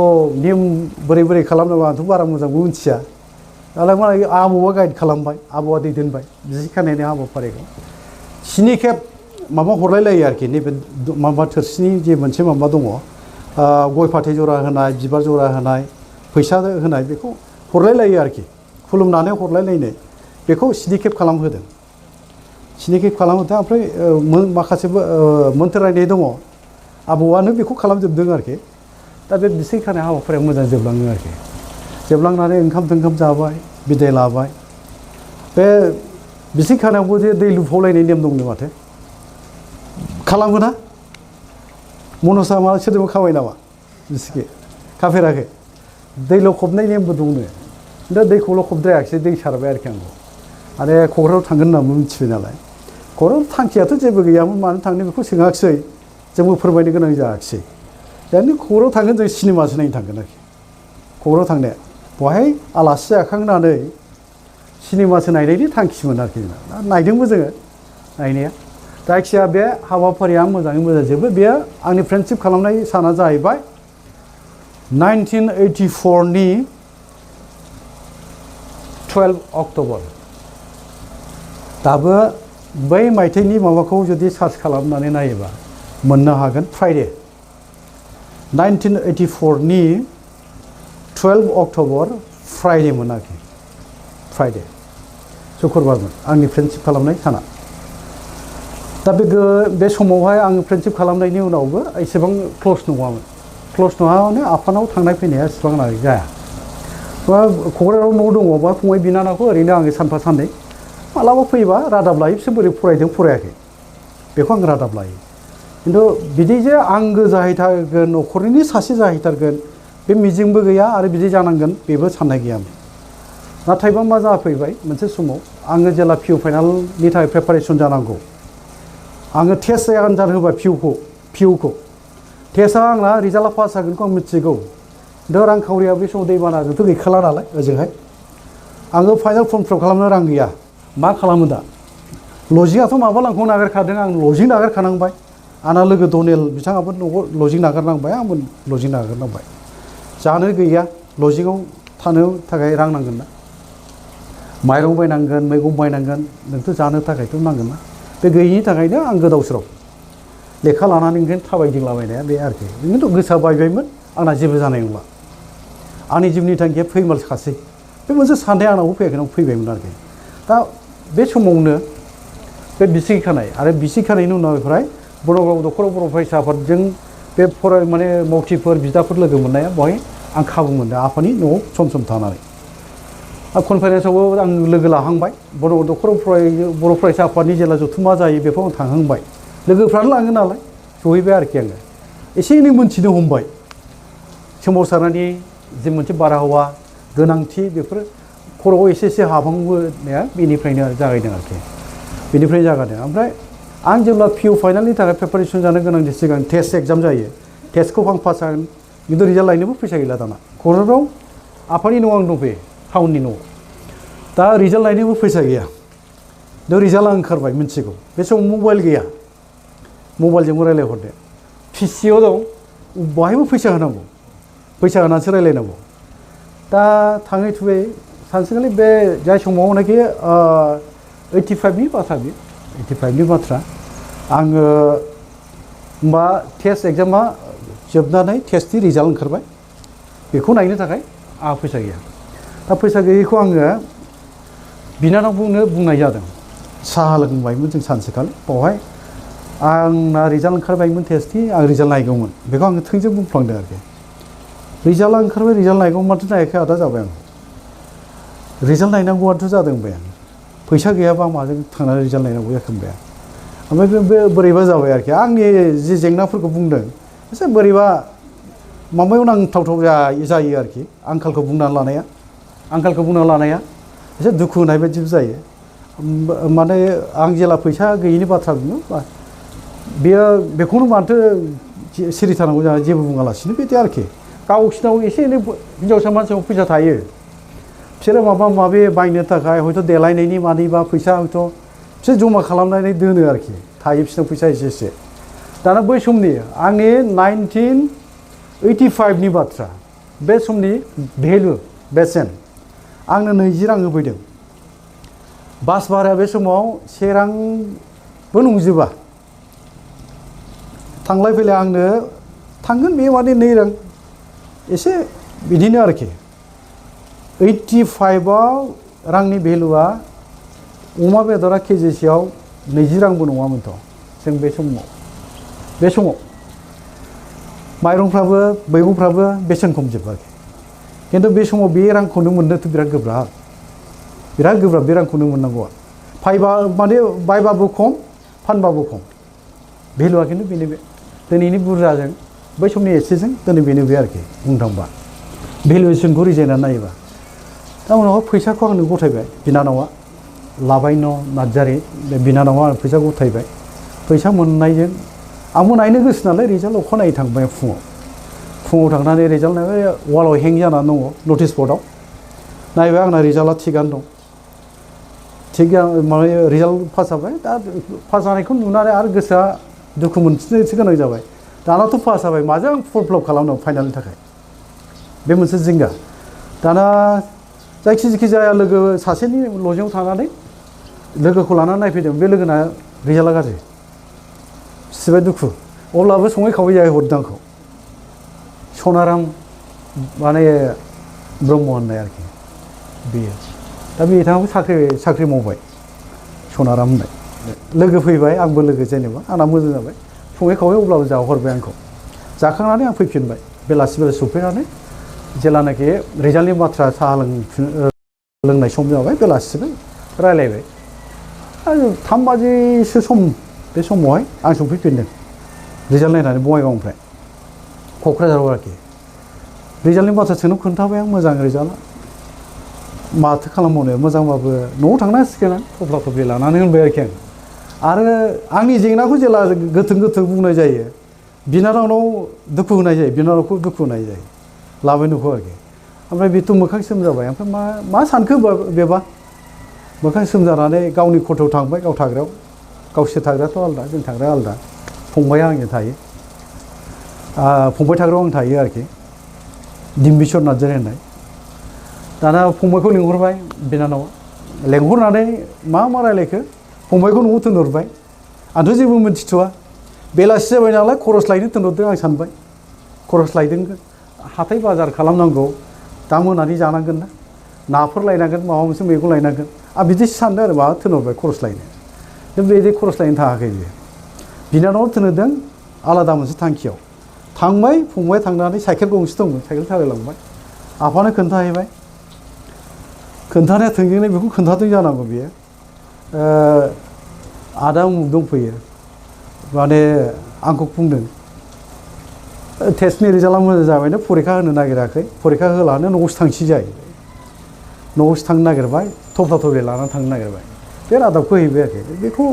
नेम बोरै खालामनांगौ आंथ' बारा मोजांबो मिथिया दालाय मालाय आबौआ गाइड खालामबाय आबौआ दैदेनबाय बिसिगि खानायनि हाबाफारिखौ 7 खेब माबा हरलायलायो आरोखि नैबे माबा थोरसिनि जे मोनसे माबा दङ गय फाथै जरा होनाय बिबार जरा होनाय फैसा होनाय बेखौ हरलायलायो आरोखि खुलुमनानै हरलायलायनाय बेखौ 7 खेब खालामहोदों 7 खेब खालामहोदों ओमफ्राय माखासे मोन्थोर रायनाय दङ आबौआनो बेखौ खालामजोबदों आरोखि दा बे बिसिगि खानाय हाबाफारिया मोजां जोबलाङो आरोखि जोबलांनानै ओंखाम थोंखाम जाबाय बिदाय लाबाय बे बिसिगि खानायावबो जे दै लुफावलायनाय नेम दंनो माथो खालामोना मनसा मा सोरजोंबो खाबाय नामा बिसिगि खाफेराखै दै लखबनाय नेमबो दंनो दा दैखौ लखबद्रायाखिसै दै सारबाय आरोखि आंखौ आरो क'क्राझाराव थांगोन होननानै मिथिबाय नालाय क'क्राझाराव थांखियाथ' जेबो गैयामोन मानो थांनो बेखौ सोङाखिसै जोंबो फोरमायनो गोनां जायाखिसै दानि क'क्राझाराव थांगोन जों सिनेमासो नायनो थांगोन आरोखि क'क्राझाराव थांनाया बहाय आलासि जाखांनानै सिनेमासो नायनायनि थांखिमोन आरोखि नायदोंबो जोङो नायनाया जायखिजाया बे हाबाफारिया मोजाङै मोजां जोबो बेयो आंनि फ्रेन्डशिप खालामनाय साना जाहैबाय 1984 नि 12 अक्ट'बर दाबो बै मायथाइनि माबाखौ जुदि सार्च खालामनानै नायोबा मोननो हागोन फ्राइडे 1984 नि 12 अक्ट'बर फ्राइडेमोन आरोखि फ्राइडे शुक्रबारमोन आंनि फ्रेन्डशिप खालामनाय साना दा बे समावहाय आं फ्रेन्डशिप खालामनायनि उनावबो एसेबां क्ल'स नङामोन क्ल'स नङामाने आफानाव थांनाय फैनाया एसेबां जाया बा क'क्राझाराव न' दङ बा फंबाय बिनानावखौ ओरैनो आङो सानफा साननै मालाबा फैबा रादाब लायो बिसोर बोरै फरायदों फरायाखै बेखौ आं रादाब लायो खिन्थु बिदि जे आंगो जाहैथारगोन न'खरनि सासे जाहैथारगोन बे मिजिंबो गैया आरो बिदि जानांगोन बेबो साननाय गैयामोन नाथायबा मा जाफैबाय मोनसे समाव आङो जेला पिइउ फाइनालनि थाखाय प्रिपारेसन जानांगौ आङो टेस्ट आनजाद होबाय पिइउखौ टेस्टआ आंना रिजाल्टआ पास जागोनखौ आं मिथिगौ दा रांखावरिया बे समाव दैबानाजोंथ' गैखाला नालाय ओजोंहाय आङो फाइनाल फर्म फिल आप खालामनो रां गैया मा खालामो दा लजिंआथ' माबा लांखौ नागारखादों आं लजिं नागारखानांबाय आंना लोगो दनेल बिथाङाबो न'आव लजिं नागारनांबाय आंबो लजिं नागारनांबाय जानो गैया लजिंआव थानो थाखाय रां नांगोन ना माइरं बायनांगोन मैगं बायनांगोन नोंथ' जानो थाखायथ' नांगोन ना बे गैयिनि थाखायनो आं गोदाव सोराव लेखा लानानै ओंखायनो थाबायदिंलाबायनाया बे आरोखि खिन्थु गोसोआ बायबायमोन आंना जेबो जानाय नंला आंनि जिउनि थांखिया फैमालखासै बे मोनसे साननाया आंनावबो फैयाखै फैबायमोन आरोखि दा बे समावनो बे बिसिगि खानाय आरो बिसिगि खानायनि उनावनिफ्राय बर'गाव दख'राव बर' फरायसा आफादजों बे माने मावथिफोर बिदाफोर लोगो मोननाया बेवहाय आं खाबु मोनदों आफानि न'आव सम थानानै कनफारेन्सआवबो आं लोगो लाहांबाय बर' दख'राव बर' फरायसा आफादनि जेला जथुम्मा जायो बेखौ आं थांहांबाय लोगोफ्रानो लाङो नालाय सहैबाय आरोखि आङो एसे एनै मोनथिनो हमबाय सोमावसारनायनि जे मोनसे बारहावा गोनांथि बेफोर खर'आव एसे हाबहांबोनाया बेनिफ्रायनो जागायदों आरोखि बेनिफ्राय जागायदों ओमफ्राय आं जेब्ला पिइउ फाइनालनि थाखाय प्रिपारेसन जानो गोनांनि सिगां टेस्ट एग्जाम जायो टेस्टखौ आं पास जागोन खिन्थु रिजाल्ट लायनोबो फैसा गैला दाना क'क्राझाराव आफानि न'आव आं दंफैयो टाउननि न'आव दा रिजाल्ट लायनोबो फैसा गैया दा रिजाल्टआ ओंखारबाय मिथिगौ बे समाव मबाइल गैया मबाइलजोंबो रायज्लायहरदो पिसिअ दं बाहायबो फैसा होनांगौ फैसा होनानैसो रायज्लायनांगौ दा थाङै थुयै सानसेखालि बे जाय समावनाखि 85नि बाथ्रा बियो 85नि बाथ्रा आङो होमबा टेस्ट एग्जामा जोबनानै टेस्टनि रिजाल्ट ओंखारबाय बेखौ नायनो थाखाय आंहा फैसा गैया दा फैसा गैयैखौ आङो बिनानावनो बुंनाय जादों साहा लोंबायमोन जों सानसेखालि बावहाय आंना रिजाल्ट ओंखारबायमोन टेस्टनि आं रिजाल्ट नायगौमोन बेखौ आङो थोंजों बुंफ्लांदों आरोखि रिजाल्टआ ओंखारबाय रिजाल्ट नायगौ माथो नायाखै आदा जाबाय आं रिजाल्ट नायनांगौआथ' जादों होनबाय आं फैसा गैयाबा माजों थांनानै रिजाल्ट नायनांगौ जाखो होनबाय आं ओमफ्राय बे बोरैबा जाबाय आरोखि आंनि जि जेंनाफोरखौ बुंदों एसे बोरैबा माबायाव नांथावथाव जायो आरोखि आंखालखौ बुंना लानाया एसे दुखु होनाय बायदिबो जायो माने आं जेला फैसा गैयिनि बाथ्रा बुङो बेखौनो माथो सिरि थानांगौ जोंहा जेबो बुङालासिनो बिदि आरोखि गावसिनाव एसे एनै हिनजावसा मानसिनाव फैसा थायो बिसोरो माबा माबि बायनो थाखाय हयथ' देलायनायनि मानिबा फैसा हयथ' बिसोर जमा खालामनानै दोनो आरोखि थायो बिसोरनाव फैसा एसे दाना बै समनि आंनि 1985नि बाथ्रा बे समनि भेलु बेसेन आंनो 20 रां होफैदों बास भाराया बे समाव 1 रांबो नंजोबा थांलाय फैलाय आंनो थांगोन बे माने 2 रां एसे बिदिनो आरोखि 85आव रांनि भेलुआ अमा बेदरा केजिसेयाव 20 रांबो नङामोनथ' जों बे समाव माइरंफ्राबो मैगंफ्राबो बेसेन खमजोब आरोखि खिन्थु बे समाव बे रांखौनो मोननोथ' बिराद गोब्राब बे रांखौनो मोननांगौआ माने बायबाबो खम फानबाबो खम भेलुआ खिन्थु बेनो बे दिनैनि बुरजाजों बै समनि एसेजों दिनै बेनो बे आरोखि बुंनो थांबा भेलुएसनखौ रिजायनानै नायोबा दा उनावहाय फैसाखौ आंनो गथायबाय बिनानावा लाबायन' नार्जारि बे बिनानावा आंनो फैसा गथायबाय फैसा मोननायजों आंबो नायनो गोसो नालाय रिजाल्ट अखानायै थांबाय फुङाव थांनानै रिजाल्ट नायबाय वालाव हें जानानै दङ नटिस बर्डआव नायबाय आंना रिजाल्टआ थिगानो दं माने रिजाल्ट पास जाबाय दा पास जानायखौ नुनानै आरो गोसोआ दुखु मोनफिननोसो गोनां जाबाय दानाथ' पास जाबाय माजों आं फर्म फिल आप खालामनांगौ फाइनालनि थाखाय बे मोनसे जिंगा दाना जायखि जाया लोगो सासेनि लजिङाव थानानै लोगोखौ लानानै नायफैदों बे लोगोना रिजाल्टआ गाज्रि सिबाय दुखु अब्लाबो सङै खावै जाय हरदों आंखौ सनाराम माने ब्रह्म होननाय आरोखि बेयो दा बिथाङाबो साख्रि मावबाय सनाराम होननाय लोगो फैबाय आंबो लोगो जेनेबा आंना मोजां जाबाय फुङै खावै अब्लाबो जाहरबाय आंखौ जाखांनानै आं फैफिनबाय बेलासि सफैनानै जेलानाखि रिजाल्टनि बाथ्रा साहा लोंनाय सम जाबाय बेलासिबाय रायलायबाय 3 बाजिसो सम बे समावहाय आं सफैफिनदों रिजाल्ट नायनानै बङाइगावनिफ्राय क'क्राझाराव आरोखि रिजाल्टनि बाथ्रा सोंनायाव खोन्थाबाय आं मोजां रिजाल्टआ माथो खालामबावनो मोजांबाबो न'आव थांनांसिगोन आं थफ्ला थफ्लि लानानै होनबाय आरोखि आं आरो आंनि जेंनाखौ जेला गोथों बुंनाय जायो बिनानावनाव दुखु होनाय जायो बिनानावखौ दुखु होनाय जायो लाबाय नुखौ आरोखि ओमफ्राय बेथ' मोखां सोम जाबाय ओमफ्राय मा सानखो बेबा मोखां सोम जानानै गावनि खथायाव थांबाय गाव थाग्रायाव गावसोर थाग्रायाथ' आलादा जों थाग्राया आलादा फंबाया आंजों थायो फंबाय थाग्रायाव आं थायो आरोखि डिम्बिस्वर नार्जारि होननाय दाना फंबायखौ लिंहरबाय बिनानावा लेंहरनानै मा रायलायखो फंबायखौ न'आव थिनहरबाय आंथ' जेबो मिन्थिथ'वा बेलासि जाबाय नालाय खरस लायनो थिनहरदों आं सानबाय खरस लायदों हाथाय बाजार खालामनांगौ दा मोनानि जानांगोन ना नाफोर लायनांगोन माबा मोनसे मैगं लायनांगोन आं बिदिसो सानदों आरो माबा थिनहरबाय खरस लायनो बिदि खरस लायनो थाङाखै बियो बिनानाव थिनहरदों आलादा मोनसे थांखियाव थांबाय फंबाय थांनानै साइकेल गंसे दंमोन साइकेल सालायलांबाय आफानो खोन्थाहैबाय खोन्थानाया थोंजोंनो बेखौ खोन्थादों जानांगौ बियो आदा उमुक दंफैयो माने आंखौ बुंदों टेस्टनि रिजाल्टआ मोजां जाबायनो फरिखा होनो नागिराखै फरिखा होलानो न'आवसो थांसै जाहैबाय न'आवसो थांनो नागिरबाय थफ्ला थफ्लि लानानै थांनो नागिरबाय बे रादाबखौ हैबाय आरोखि बेखौ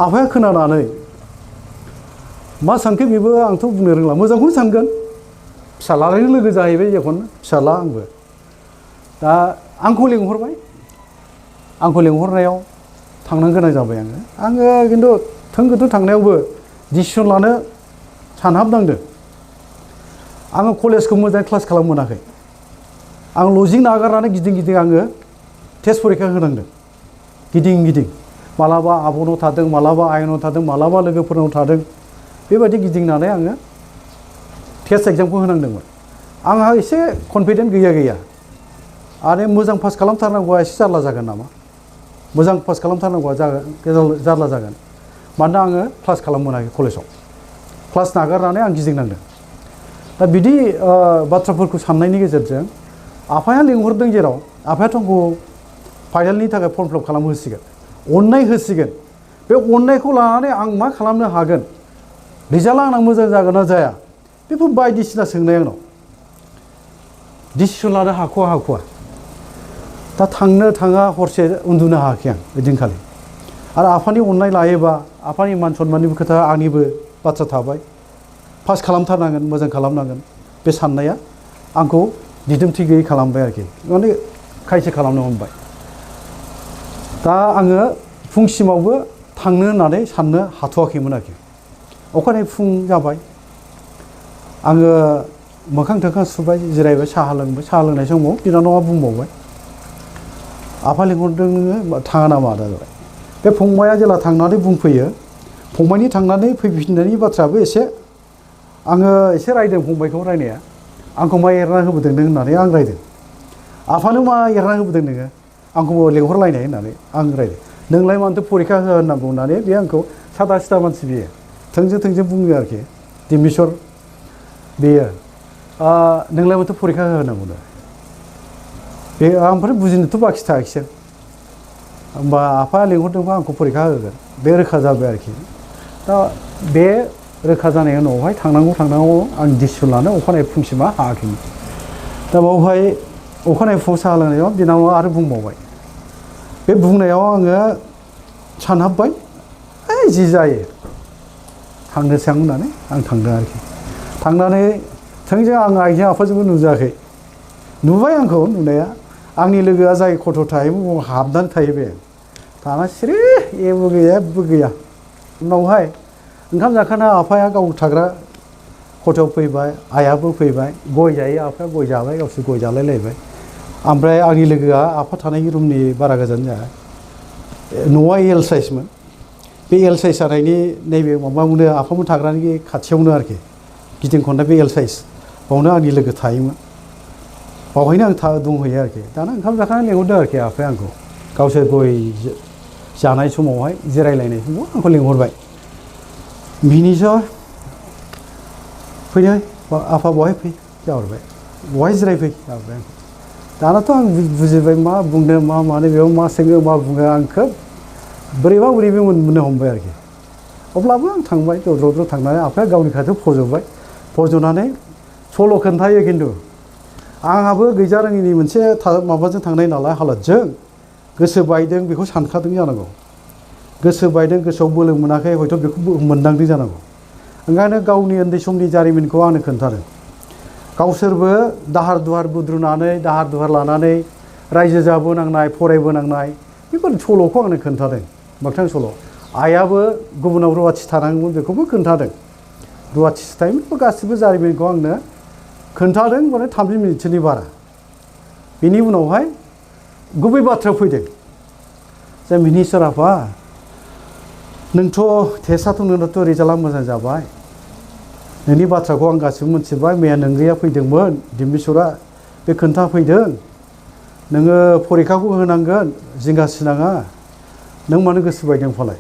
आफाया खोनानानै मा सानखो बेबो आंथ' बुंनो रोंला मोजांखौनो सानगोन फिसाज्लाजों लोगो जाहैबाय जेखौनो फिसाज्ला आंबो दा आंखौ लेंहरनायाव थांनो गोनां जाबाय आङो खिन्थु थोंगोथों थांनायावबो डिसिसन लानो सानहाबनांदों आङो कलेजखौ मोजाङै क्लास खालामनो मोनाखै आं लजिं नागारनानै गिदिं आङो टेस्ट फरिखा होनांदों गिदिं मालाबा आब'नाव थादों मालाबा आयनाव थादों मालाबा लोगोफोरनाव थादों बेबायदि गिदिंनानै आङो टेस्ट एग्जामखौ होनांदोंमोन आंहा एसे कनफिडेन्ट गैया आरो मोजां पास खालामथारनांगौआ एसे जारला जागोन नामा मोजां पास खालामथारनांगौआ जारला जागोन मानोना आङो क्लास खालामनो मोनाखै कलेजाव क्लास नागारनानै आं गिदिंनांदों दा बिदि बाथ्राफोरखौ साननायनि गेजेरजों आफाया लिंहरदों जेराव आफायाथ' आंखौ फाइनालनि थाखाय फर्म फिल आप खालामहोसिगोन अननाय होसिगोन बे अननायखौ लानानै आं मा खालामनो हागोन रिजाल्टआ आंना मोजां जागोन ना जाया बेफोर बायदिसिना सोंनाय आंनाव डिसिसन लानो हाख'वा दा थांनो थाङा हरसे उन्दुनो हायाखै आं ओइदिनखालि आरो आफानि अननाय लायोबा आफानि मान सन्माननिबो खोथा आंनिबो बाथ्रा थाबाय पास खालामथारनांगोन मोजां खालामनांगोन बे साननाया आंखौ दिदोमथि गैयै खालामबाय आरोखि माने खायसे खालामनो हमबाय दा आङो फुंसिमावबो थांनो होननानै साननो हाथ'वाखैमोन आरोखि अखानायै फुं जाबाय आङो मोखां थोखां सुबाय जिरायबाय साहा लोंबाय साहा लोंनाय समाव बिनानावा बुंबावबाय आफा लिंहरदों नोङो थाङा नामा आदा जाबाय बे फंबाया जेला थांनानै बुंफैयो फंबायनि थांनानै फैफिननायनि बाथ्रायाबो आङो एसे रायदों फंबायखौ रायनाया आंखौ मा एरना होबोदों नों होननानै आं रायदों आफानो मा एरना होबोदों नोङो आंखौ लेंहरलायनाय होननानै आं रायदों नोंलाय मानोथो फरिखा हो होननांगौ होननानै बे आंखौ सादा सिदा मानसि बियो थोंजों बुङो आरोखि डिम्बिस्वर बेयो नोंलाय माथो फरिखा हो होनांगौनो बे ओमफ्राय बुजिनोथ' बाखि थायाखिसै होमबा आफाया लिंहरदोंबा आंखौ फरिखा होगोन बे रोखा जाबाय आरोखि दा बे रोखा जानाय उनावहाय थांनांगौ आं डिसिसन लानो अखानायै फुंसिमा हायाखैमोन दा बावहाय अखानायै फुङाव साहा लोंनायाव बिनानावा आरो बुंबावबाय बे बुंनायाव आङो सानहाबबाय जि जायो थांनोसै आं होननानै आं थांदों आरोखि थांनानै थोंजों आं आइजों आफाजोंबो नुजायाखै नुबाय आंखौ नुनाया आंनि लोगोआ जाय खथ' थायोमोन हाबनानै थायो बे दाना सिरि जेबो गैया उनावहाय ओंखाम जाखाना आफाया गाव थाग्रा खथायाव फैबाय आइयाबो फैबाय गय जायो आफाया गय जाबाय गावसोर गय जालायलायबाय ओमफ्राय आंनि लोगोआ आफा थानाय रुमनि बारा गोजान जाया न'आ एल साइजमोन बे एल साइज जानायनि नैबे माबायावनो आफामोन थाग्रानि खाथियावनो आरोखि गिदिं खनना बे एल साइज बावनो आंनि लोगो थायोमोन बावहायनो आं दंहैयो आरोखि दाना ओंखाम जाखांनानै लेंहरदों आरोखि आफाया आंखौ गावसोर गय जानाय समावहाय जिरायलायनाय समाव आंखौ लिंहरबाय बिनिसो फैनो आफा बहाय फै जाहरबाय बहाय जिरायफै जाहरबाय दानाथ' आं बुजिबाय मा बुंनो मा मानो बेयाव मा सोङो मा बुङो आं खोब बोरैबा बोरैबि मोननो हमबाय आरोखि अब्लाबो आं थांबाय दद्र' थांनानै आफाया गावनि खाथियाव फज'बाय फज'नानै सल' खोन्थायो खिन्थु आंहाबो गैजा रोङिनि मोनसे माबाजों थांनाय नालाय हालोदजों गोसो बायदों बेखौ सानखादों जानांगौ गोसो बायदों गोसोआव बोलो मोनाखै हयथ' बेखौ मोनदांदों जानांगौ ओंखायनो गावनि उन्दै समनि जारिमिनखौ आंनो खोन्थादों गावसोरबो दाहार दुहार बुद्रुनानै दाहार दुहार लानानै रायजो जाबोनांनाय फरायबोनांनाय बेफोर सल'खौ आंनो खोन्थादों मोगथां सल' आइयाबो गुबुनाव रुवाथि थानांगौमोन बेखौबो खोन्थादों रुवाथि थायोमोन गासिबो जारिमिनखौ आंनो खोन्थादों माने 30 मिनिटसोनि बारा बेनि उनावहाय गुबै बाथ्रायाव फैदों जे मिनिस्टार आफा नोंथ' टेस्टआथ' नोंनाथ' रिजाल्टआ मोजां जाबाय नोंनि बाथ्राखौ आं गासिबो मिथिबाय मैया नोंगैया फैदोंमोन दिम्बिसरा बे खोन्थाफैदों नोङो फरिखाखौ होनांगोन जिंगासिनाङा नों मानो गोसो बायदों फालाय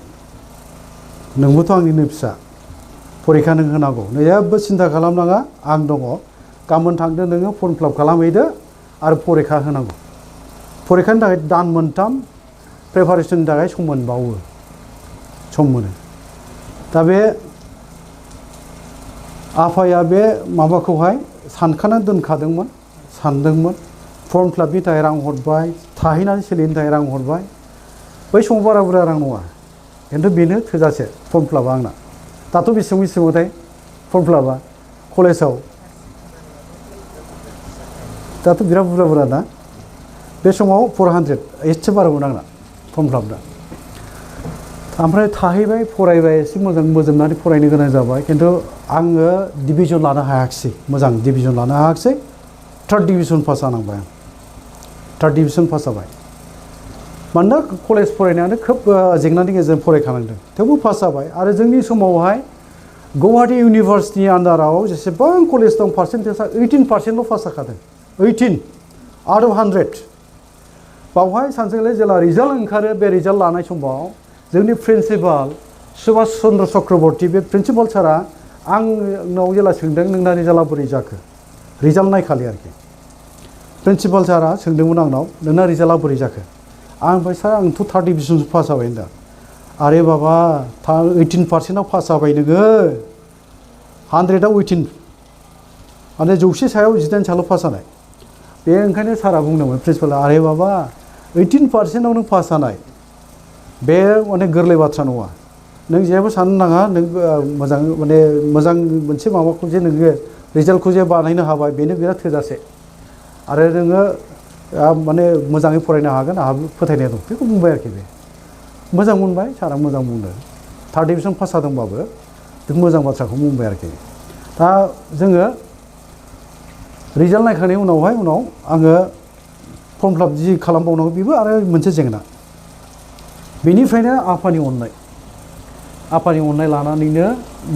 नोंबोथ' आंनिनो फिसा फरिखा नों होनांगौ नों जेबो सिन्था खालामनाङा आं दङ गाबोन थांदो नोङो फर्म फिलाप खालामहैदो आरो फरिखा होनांगौ फरिखानि थाखाय दान मोनथाम प्रिपारेसननि थाखाय सम मोनबावो सम मोनो दा बे आफाया बे माबाखौहाय सानखानानै दोनखादोंमोन सानदोंमोन फर्म फिलापनि थाखाय रां हरबाय थाहैनानै सोलिनो थाखाय रां हरबाय बै समाव बारा बुरजा रां नङा खिन्थु बेनो थोजासे फर्म फिलापआ आंना दाथ' बेसेबांथाय फर्म फिलापआ कलेजाव दाथ' बिराद बुरजा बुरजा ना बे समाव 400 एसे बारामोन आंना फर्म फिलापआ ओमफ्राय थाहैबाय फरायबाय एसे मोजां मोजोमनानै फरायनो गोनां जाबाय खिन्थु आङो डिभिजन लानो हायाखिसै मोजां डिभिजन लानो हायाखिसै 3rd डिभिजन पास जानांबाय आं 3rd डिभिजन पास जाबाय मानोना कलेज फरायनायानो खोब जेंनानि गेजेरजों फरायखानांदों थेवबो पास जाबाय आरो जोंनि समावहाय गुवाहाटी इउनिभार्सिटिनि आन्दाराव जेसेबां कलेज दं पार्सेन्टेजआ 18%ल' पास जाखादों 18 आउट अफ 100 बावहाय सानसेखालि जेला रिजाल्ट ओंखारो बे रिजाल्ट लानाय समाव जोंनि प्रिन्सिपाल सुभाष चन्द्र चक्रवर्ती बे प्रिन्सिपाल सारा आंनाव जेला सोंदों नोंना रिजाल्टआ बोरै जाखो रिजाल्ट नायखालि आरोखि प्रिन्सिपाल सारा सोंदोंमोन आंनाव नोंना रिजाल्टआ बोरै जाखो आं ओमफ्राय सार आंथ' 3rd डिभिजन पास जाबाय होनदों आरे बाबा 18%आव पास जाबाय नोङो 100आव 18 माने 100 सायाव 19 साल' पास जानाय बे ओंखायनो सारा बुंदोंमोन प्रिन्सिपाला आरे बाबा 18%आव नों पास जानाय बे माने गोरलै बाथ्रा नङा नों जेबो साननो नाङा नों मोजां माने मोजां मोनसे माबाखौ जे नोङो रिजाल्टखौ जे बानायनो हाबाय बेनो बिराद थोजासे आरो नोङो माने मोजाङै फरायनो हागोन आंहा फोथायनाय दं बेखौ बुंबाय आरोखि बे मोजां मोनबाय सारा मोजां बुंदों 3rd डिभिजन पास जादोंबाबो बे मोजां बाथ्राखौ बुंबाय आरोखि दा जोङो रिजाल्ट नायखांनायनि उनाव आङो फर्म फिलाप जि खालामबावनांगौ बेबो आरो मोनसे जेंना बेनिफ्रायनो आफानि अननाय लानानैनो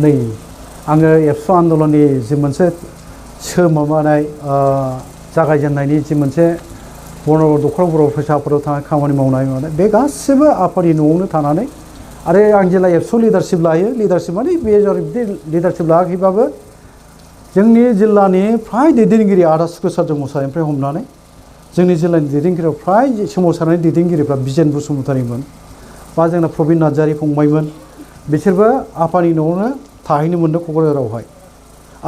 नै आङो एबसु आन्दलननि जि मोनसे माबानाय जागायजेननायनि जि मोनसे दख'रा बर' फरायसाफोराव थानाय खामानि मावनाय बे गासिबो आफानि न'आवनो थानानै आरो आं जेला एबसु लिडारशिप लायो लिडारशिप माने बे लिडारशिप लायाखैबाबो जोंनि जिल्लानि फ्राय दैदेनगिरि आदा सुकुर चन्द्र मोसाहारिनिफ्राय हमनानै जोंनि जिल्लानि दैदेनगिरियाव फ्राय सोमावसारनाय दैदेनगिरिफ्रा बिजेन बसुमतारीमोन बा जोंना प्रबिन नार्जारी फंबायमोन बिसोरबो आफानि न'आवनो थाहैनो मोन्दों क'क्राझारावहाय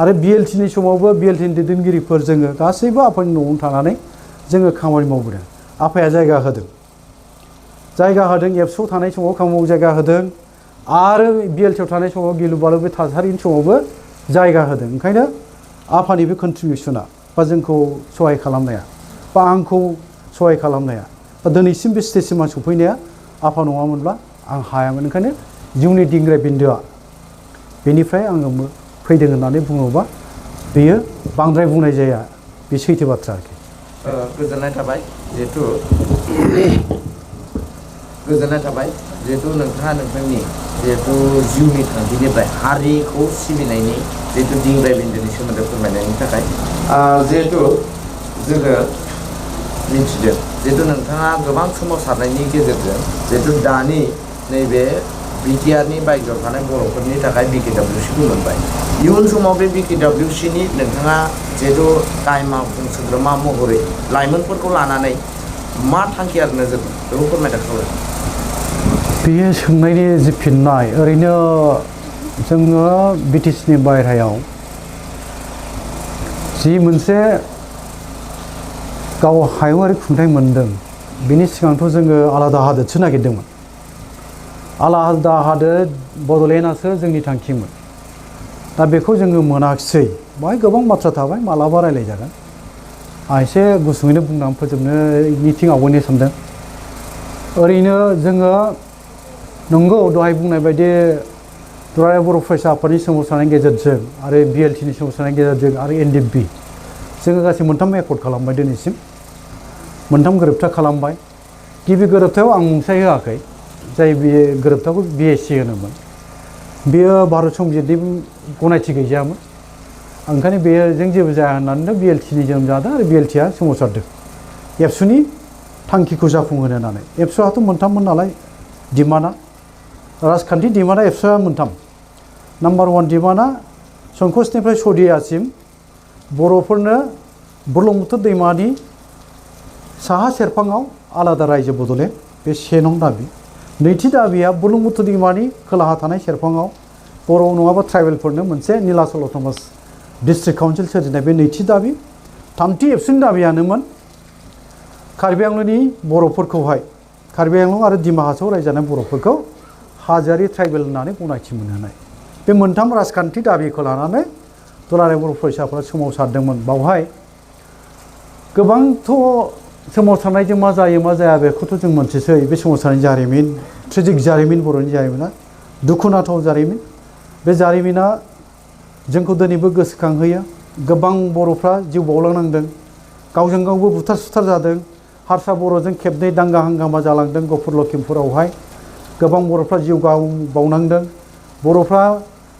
आरो बिएलटिनि समावबो बिएलटिनि दैदेनगिरिफोर जोङो गासैबो आफानि न'आवनो थानानै जोङो खामानि मावबोदों आफाया जायगा होदों एबसुआव थानाय समाव खामानि जायगा होदों आरो बिएलटिआव थानाय समाव गिलु बालु बे थासारिनि समावबो जायगा होदों ओंखायनो आफानि बे कन्ट्रिबिउसना बा जोंखौ सहाय खालामनाया बा आंखौ सहाय खालामनाया बा दिनैसिम बे स्टेजसिम आं सफैनाया आफा नङामोनब्ला आं हायामोन ओंखायनो जिउनि दिंग्राय बिन्दोआ बेनिफ्राय आङो फैदों होननानै बुङोबा बेयो बांद्राय बुंनाय जाया बे सैथो बाथ्रा आरोखि गोजोननाय थाबाय जिहेथु नोंथाङा नोंथांनि जिहेथु जिउनि थांखिनिफ्राय हारिखौ सिबिनायनि जिहेतु दिंग्राय बिन्दोनि सोमोन्दै फोरमायनायनि थाखाय जिहेतु जोङो मिथिदों जिहेतु नोंथाङा गोबां सोमावसारनायनि गेजेरजों जिहेतु दानि नैबे बिटिआरनि बायजोआव थानाय बर'फोरनि थाखाय बिकेडब्लिउसिखौ मोनबाय इयुन समाव बे बिकेडब्लिउसिनि नोंथाङा जिहेतु गाहाय मावफुं सोद्रोमा महरै लाइमोनफोरखौ लानानै मा थांखि आरो नोजोर बेखौ फोरमायना खावलाय बेयो सोंनायनि जि फिननाय ओरैनो जोङो बिटिसिनि बायह्रायाव जि मोनसे गाव हायुङारि खुंथाइ मोनदों बिनि सिगांथ' जोङो आलादा हादोरसो नागिरदोंमोन आलादा हादोर बड'लेण्डआसो जोंनि थांखिमोन दा बेखौ जोङो मोनाखिसै बाहाय गोबां बाथ्रा थाबाय मालाबा रायज्लायजागोन आं एसे गुसुङैनो बुंनानै फोजोबनो मिटिं आवगायनो सानदों ओरैनो जोङो नंगौ दहाय बुंनाय बायदि दुलाराय बर' फरायसा आफादनि सोमावसारनायनि गेजेरजों आरो बिएलटिनि सोमावसारनायनि गेजेरजों आरो एनडिएफबि जोङो गासै मोनथाम एकर्ड खालामबाय दिनैसिम मोनथाम गोरोबथा खालामबाय गिबि गोरोबथायाव आं मुंसाइ होआखै जाय बे गोरोबथाखौ बिएसि होनोमोन बेयो भारत संबिजितनि गनायथि गैजायामोन ओंखायनो बेजों जेबो जाया होननानै बिएलटिनि जोनोम जादों आरो बिएलटिआ सोमावसारदों एबसुनि थांखिखौ जाफुंहोनो होननानै एबसुआथ' मोनथाममोन नालाय डिमान्डआ राजखान्थि डिमान्डआ एबसुआ मोनथाम नाम्बार 1 डिमान्डआ संकसनिफ्राय सदियासिम बर'फोरनो बुरलुंबुथुर दैमानि साहा सेरफाङाव आलादा रायजो बड'लेण्ड बे से नं दाबि नैथि दाबिया बुरलुंबुथुर दैमानि खोलाहा थानाय सेरफाङाव बर' नङाबा ट्राइबेलफोरनो मोनसे नीलाचल अट'नमास डिस्ट्रिक्ट काउन्सिल सोरजिनाय बे नैथि दाबि थामथि एबसुनि दाबियानोमोन कार्बि आंलंनि बर'फोरखौहाय कार्बि आंलं आरो डिमा हासाव रायजो जानाय बर'फोरखौ हाजोआरि ट्राइबेल होननानै गनायथि मोनहोनाय बे मोनथाम राजखान्थि दाबिखौ लानानै दुलाराय बर' फरायसाफोरा सोमावसारदोंमोन बावहाय गोबांथ' सोमावसारनायजों मा जायो मा जाया बेखौथ' जों मोनथिसै बे सोमावसारनायनि जारिमिन ट्रेजिक जारिमिन बर'नि जारिमिना दुखुनांथाव जारिमिन बे जारिमिना जोंखौ दिनैबो गोसोखांहोयो गोबां बर'फ्रा जिउ बावलांनांदों गावजों गावबो बुथार सुथार जादों हारसा बर'जों खेबनै दांगा हांगामा जालांदों गफुर लखिमपुरावहाय गोबां बर'फ्रा जिउ बावनांदों बर'फ्रा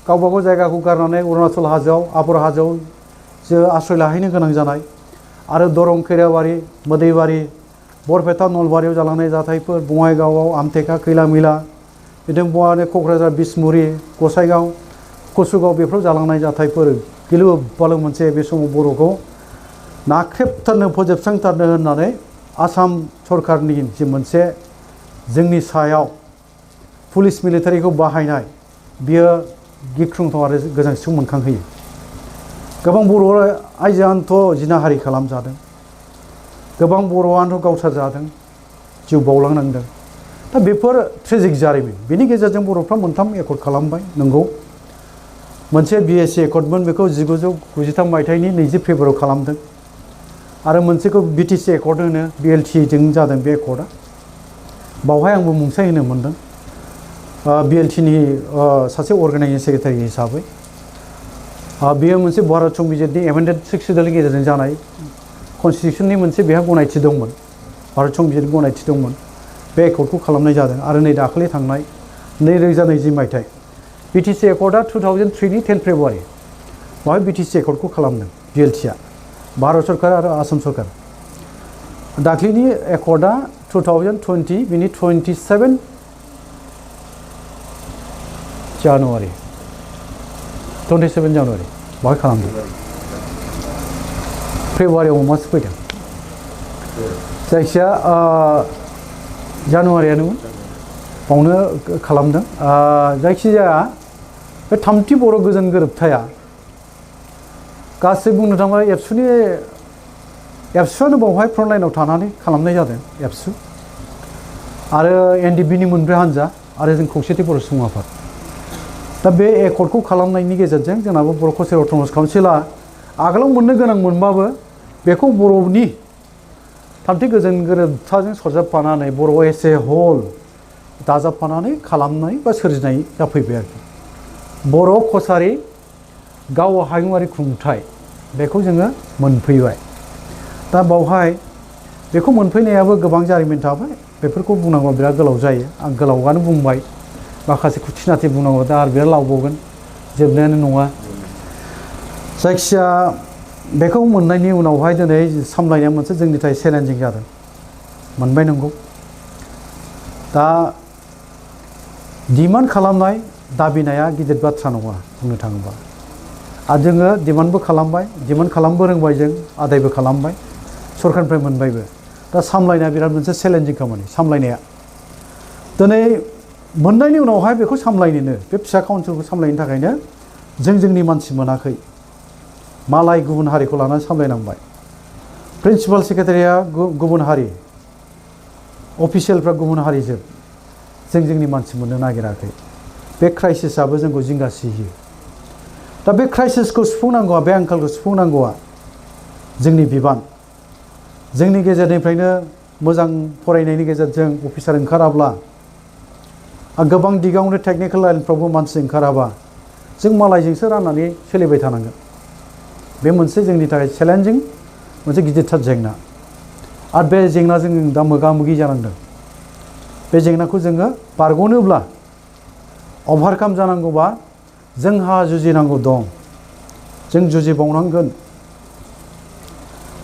गावबा गाव जायगाखौ गारनानै अरुणाचल हाजोआव आबर हाजोआव जो आश्रय लाहैनो गोनां जानाय आरो दरं खैराबारि मोदैबारि बरपेटा नलबारियाव जालांनाय जाथायफोर बङाइगावआव आमटेका खैला मैला बिदिनो बहानो क'क्राझार बिसमुरि गसाइगाव कसुगाव बेफोराव जालांनाय जाथायफोर गिलु बालु मोनसे बे समाव बर'खौ नाख्रेबथारनो फोजोबस्रांथारनो होननानै आसाम सरकारनि जि मोनसे जोंनि सायाव पुलिस मिलिटारिखौ बाहायनाय बियो गिख्रंथाव आरो गोजांस्रिउ मोनखांहोयो गोबां बर' आइजोआनोथ' जिनाहारि खालामजादों गोबां बर'आनोथ' गावथारजादों जिउ बावलांनांदों दा बेफोर ट्रेजिक जारिमिन बेनि गेजेरजों बर'फ्रा मोनथाम एकर्ड खालामबाय नंगौ मोनसे बिएसि एकर्डमोन बेखौ 1993 मायथाइनि 20 फेब्रुआरियाव खालामदों आरो मोनसेखौ बिटिसि एकर्ड होनो बिएलटिजों जादों बे एकर्डआ बावहाय आंबो मुंसाइ होनो मोनदों बिएलटिनि सासे अर्गानाइजिं सेक्रेटारि हिसाबै बेयो मोनसे भारत संबिजितनि एमेन्डेड 6 सिडुलनि गेजेरजों जानाय कनस्टिटिउसननि मोनसे बेहा गनायथि दंमोन भारत संबिजितनि गनायथि दंमोन बे एकर्डखौ खालामनाय जादों आरो नै दाखालि थांनाय 2020 मायथाइ बिटिसि एकर्डआ 2003 नि 10 फेब्रुआरि बावहाय बिटिसि एकर्डखौ खालामदों बिएलटिआ भारत सरकार आरो आसाम सरकार दाख्लैनि एकर्डआ 2020 बिनि 27 जानुवारि बाहाय खालामदों फेब्रुआरियाव मासो फैदों जायखिया जानुवारियानोमोन बावनो खालामदों जायखिजाया बे थामथि बर' गोजोन गोरोबथाया गासै बुंनो थाङोब्ला एबसुआनो बावहाय फ्रन्ट लाइनाव थानानै खालामनाय जादों एबसु आरो एनडिएफबिनि मोनब्रै हान्जा आरो जों खौसेथि बर' सुबुं आफाद दा बे एकर्डखौ खालामनायनि गेजेरजों जोंनाबो बर' कालचारेल अट'नमास काउन्सिला आगोलाव मोननो गोनां मोनबाबो बेखौ बर'नि थामथि गोजोन गोरोबथाजों सरजाबफानानै बर' एस ए हल दाजाबफानानै खालामनाय बा सोरजिनाय जाफैबाय आरोखि बर' कसारि गाव हायुङारि खुंथाइ बेखौ जोङो मोनफैबाय दा बावहाय बेखौ मोनफैनायाबो गोबां जारिमिन थाबाय बेफोरखौ बुंनांगौआ बिराद गोलाव जायो आं गोलावआनो बुंबाय माखासे खुथिनाथि बुंनांगौ दा आरो बिराद लावबावगोन जोबनायानो नङा जायखिया बेखौ मोननायनि उनावहाय दिनै सामलायनाया मोनसे जोंनि थाखाय चेलेन्जिं जादों मोनबाय नंगौ। दा डिमान्ड खालामनाय दाबिनाया गिदिर बाथ्रा नङा बुंनो थाङोबा। आरो जोङो डिमान्डबो खालामबाय, डिमान्ड खालामबो रोंबाय, जों आदायबो खालामबाय, सरकारनिफ्राय मोनबायबो। दा सामलायनाया बिराद मोनसे चेलेन्जिं खामानि सामलायनाया। दिनै मोननायनि उनावहाय बेखौ सामलायनोनो, बे फिसा काउन्सिलखौ सामलायनो थाखायनो जोंनि मानसि मोनाखै, मालाय गुबुन हारिखौ लानानै सामलायनांबाय। प्रिन्सिपाल सेक्रेटारिया गुबुन हारि, अफिसियेलफ्रा गुबुन हारिजों, जोंनि मानसि मोननो नागिराखै। बे क्राइसिसआबो जोंखौ जिंगा सिहोयो। दा बे क्राइसिसखौ सुफुंनांगौआ, बे आंखालखौ सुफुंनांगौआ जोंनि बिबान। जोंनि गेजेरनिफ्रायनो मोजां फरायनायनि गेजेरजों अफिसार ओंखाराब्ला, गोबां दिगावनो टेकनिकेल लाइनफ्रावबो मानसि ओंखाराबा, जों मालायजोंसो राननानै सोलिबाय थानांगोन। बे मोनसे जोंनि थाखाय चेलेन्जिं, मोनसे गिदिरथार जेंना। आरो बे जेंनाजों जों दा मोगा मोगि जानांदों। बे जेंनाखौ जोङो बारग'नोब्ला, अभारकाम जानांगौबा जोंहा जुजिनांगौ दं। जों जुजिबावनांगोन।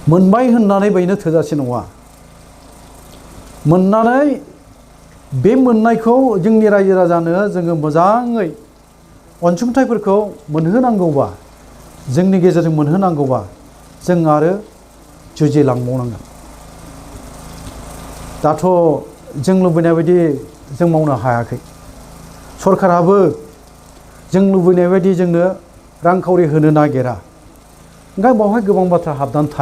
मोनबाय होननानै बेनो थोजासे नङा। मोननानै बे मोननायखौ जोंनि रायजो राजानो जोङो मोजाङै अनसुंथाइफोरखौ मोनहोनांगौबा, जोंनि गेजेरजों मोनहोनांगौबा, जों आरो जुजिलांबावनांगोन। दाथ' जों लुबैनाय बायदि जों मावनो हायाखै। सरकाराबो जों लुबैनाय बायदि जोंनो रांखावरि होनो नागिरा। ओंखायनो बावहाय गोबां बाथ्रा हाबनानै थायो।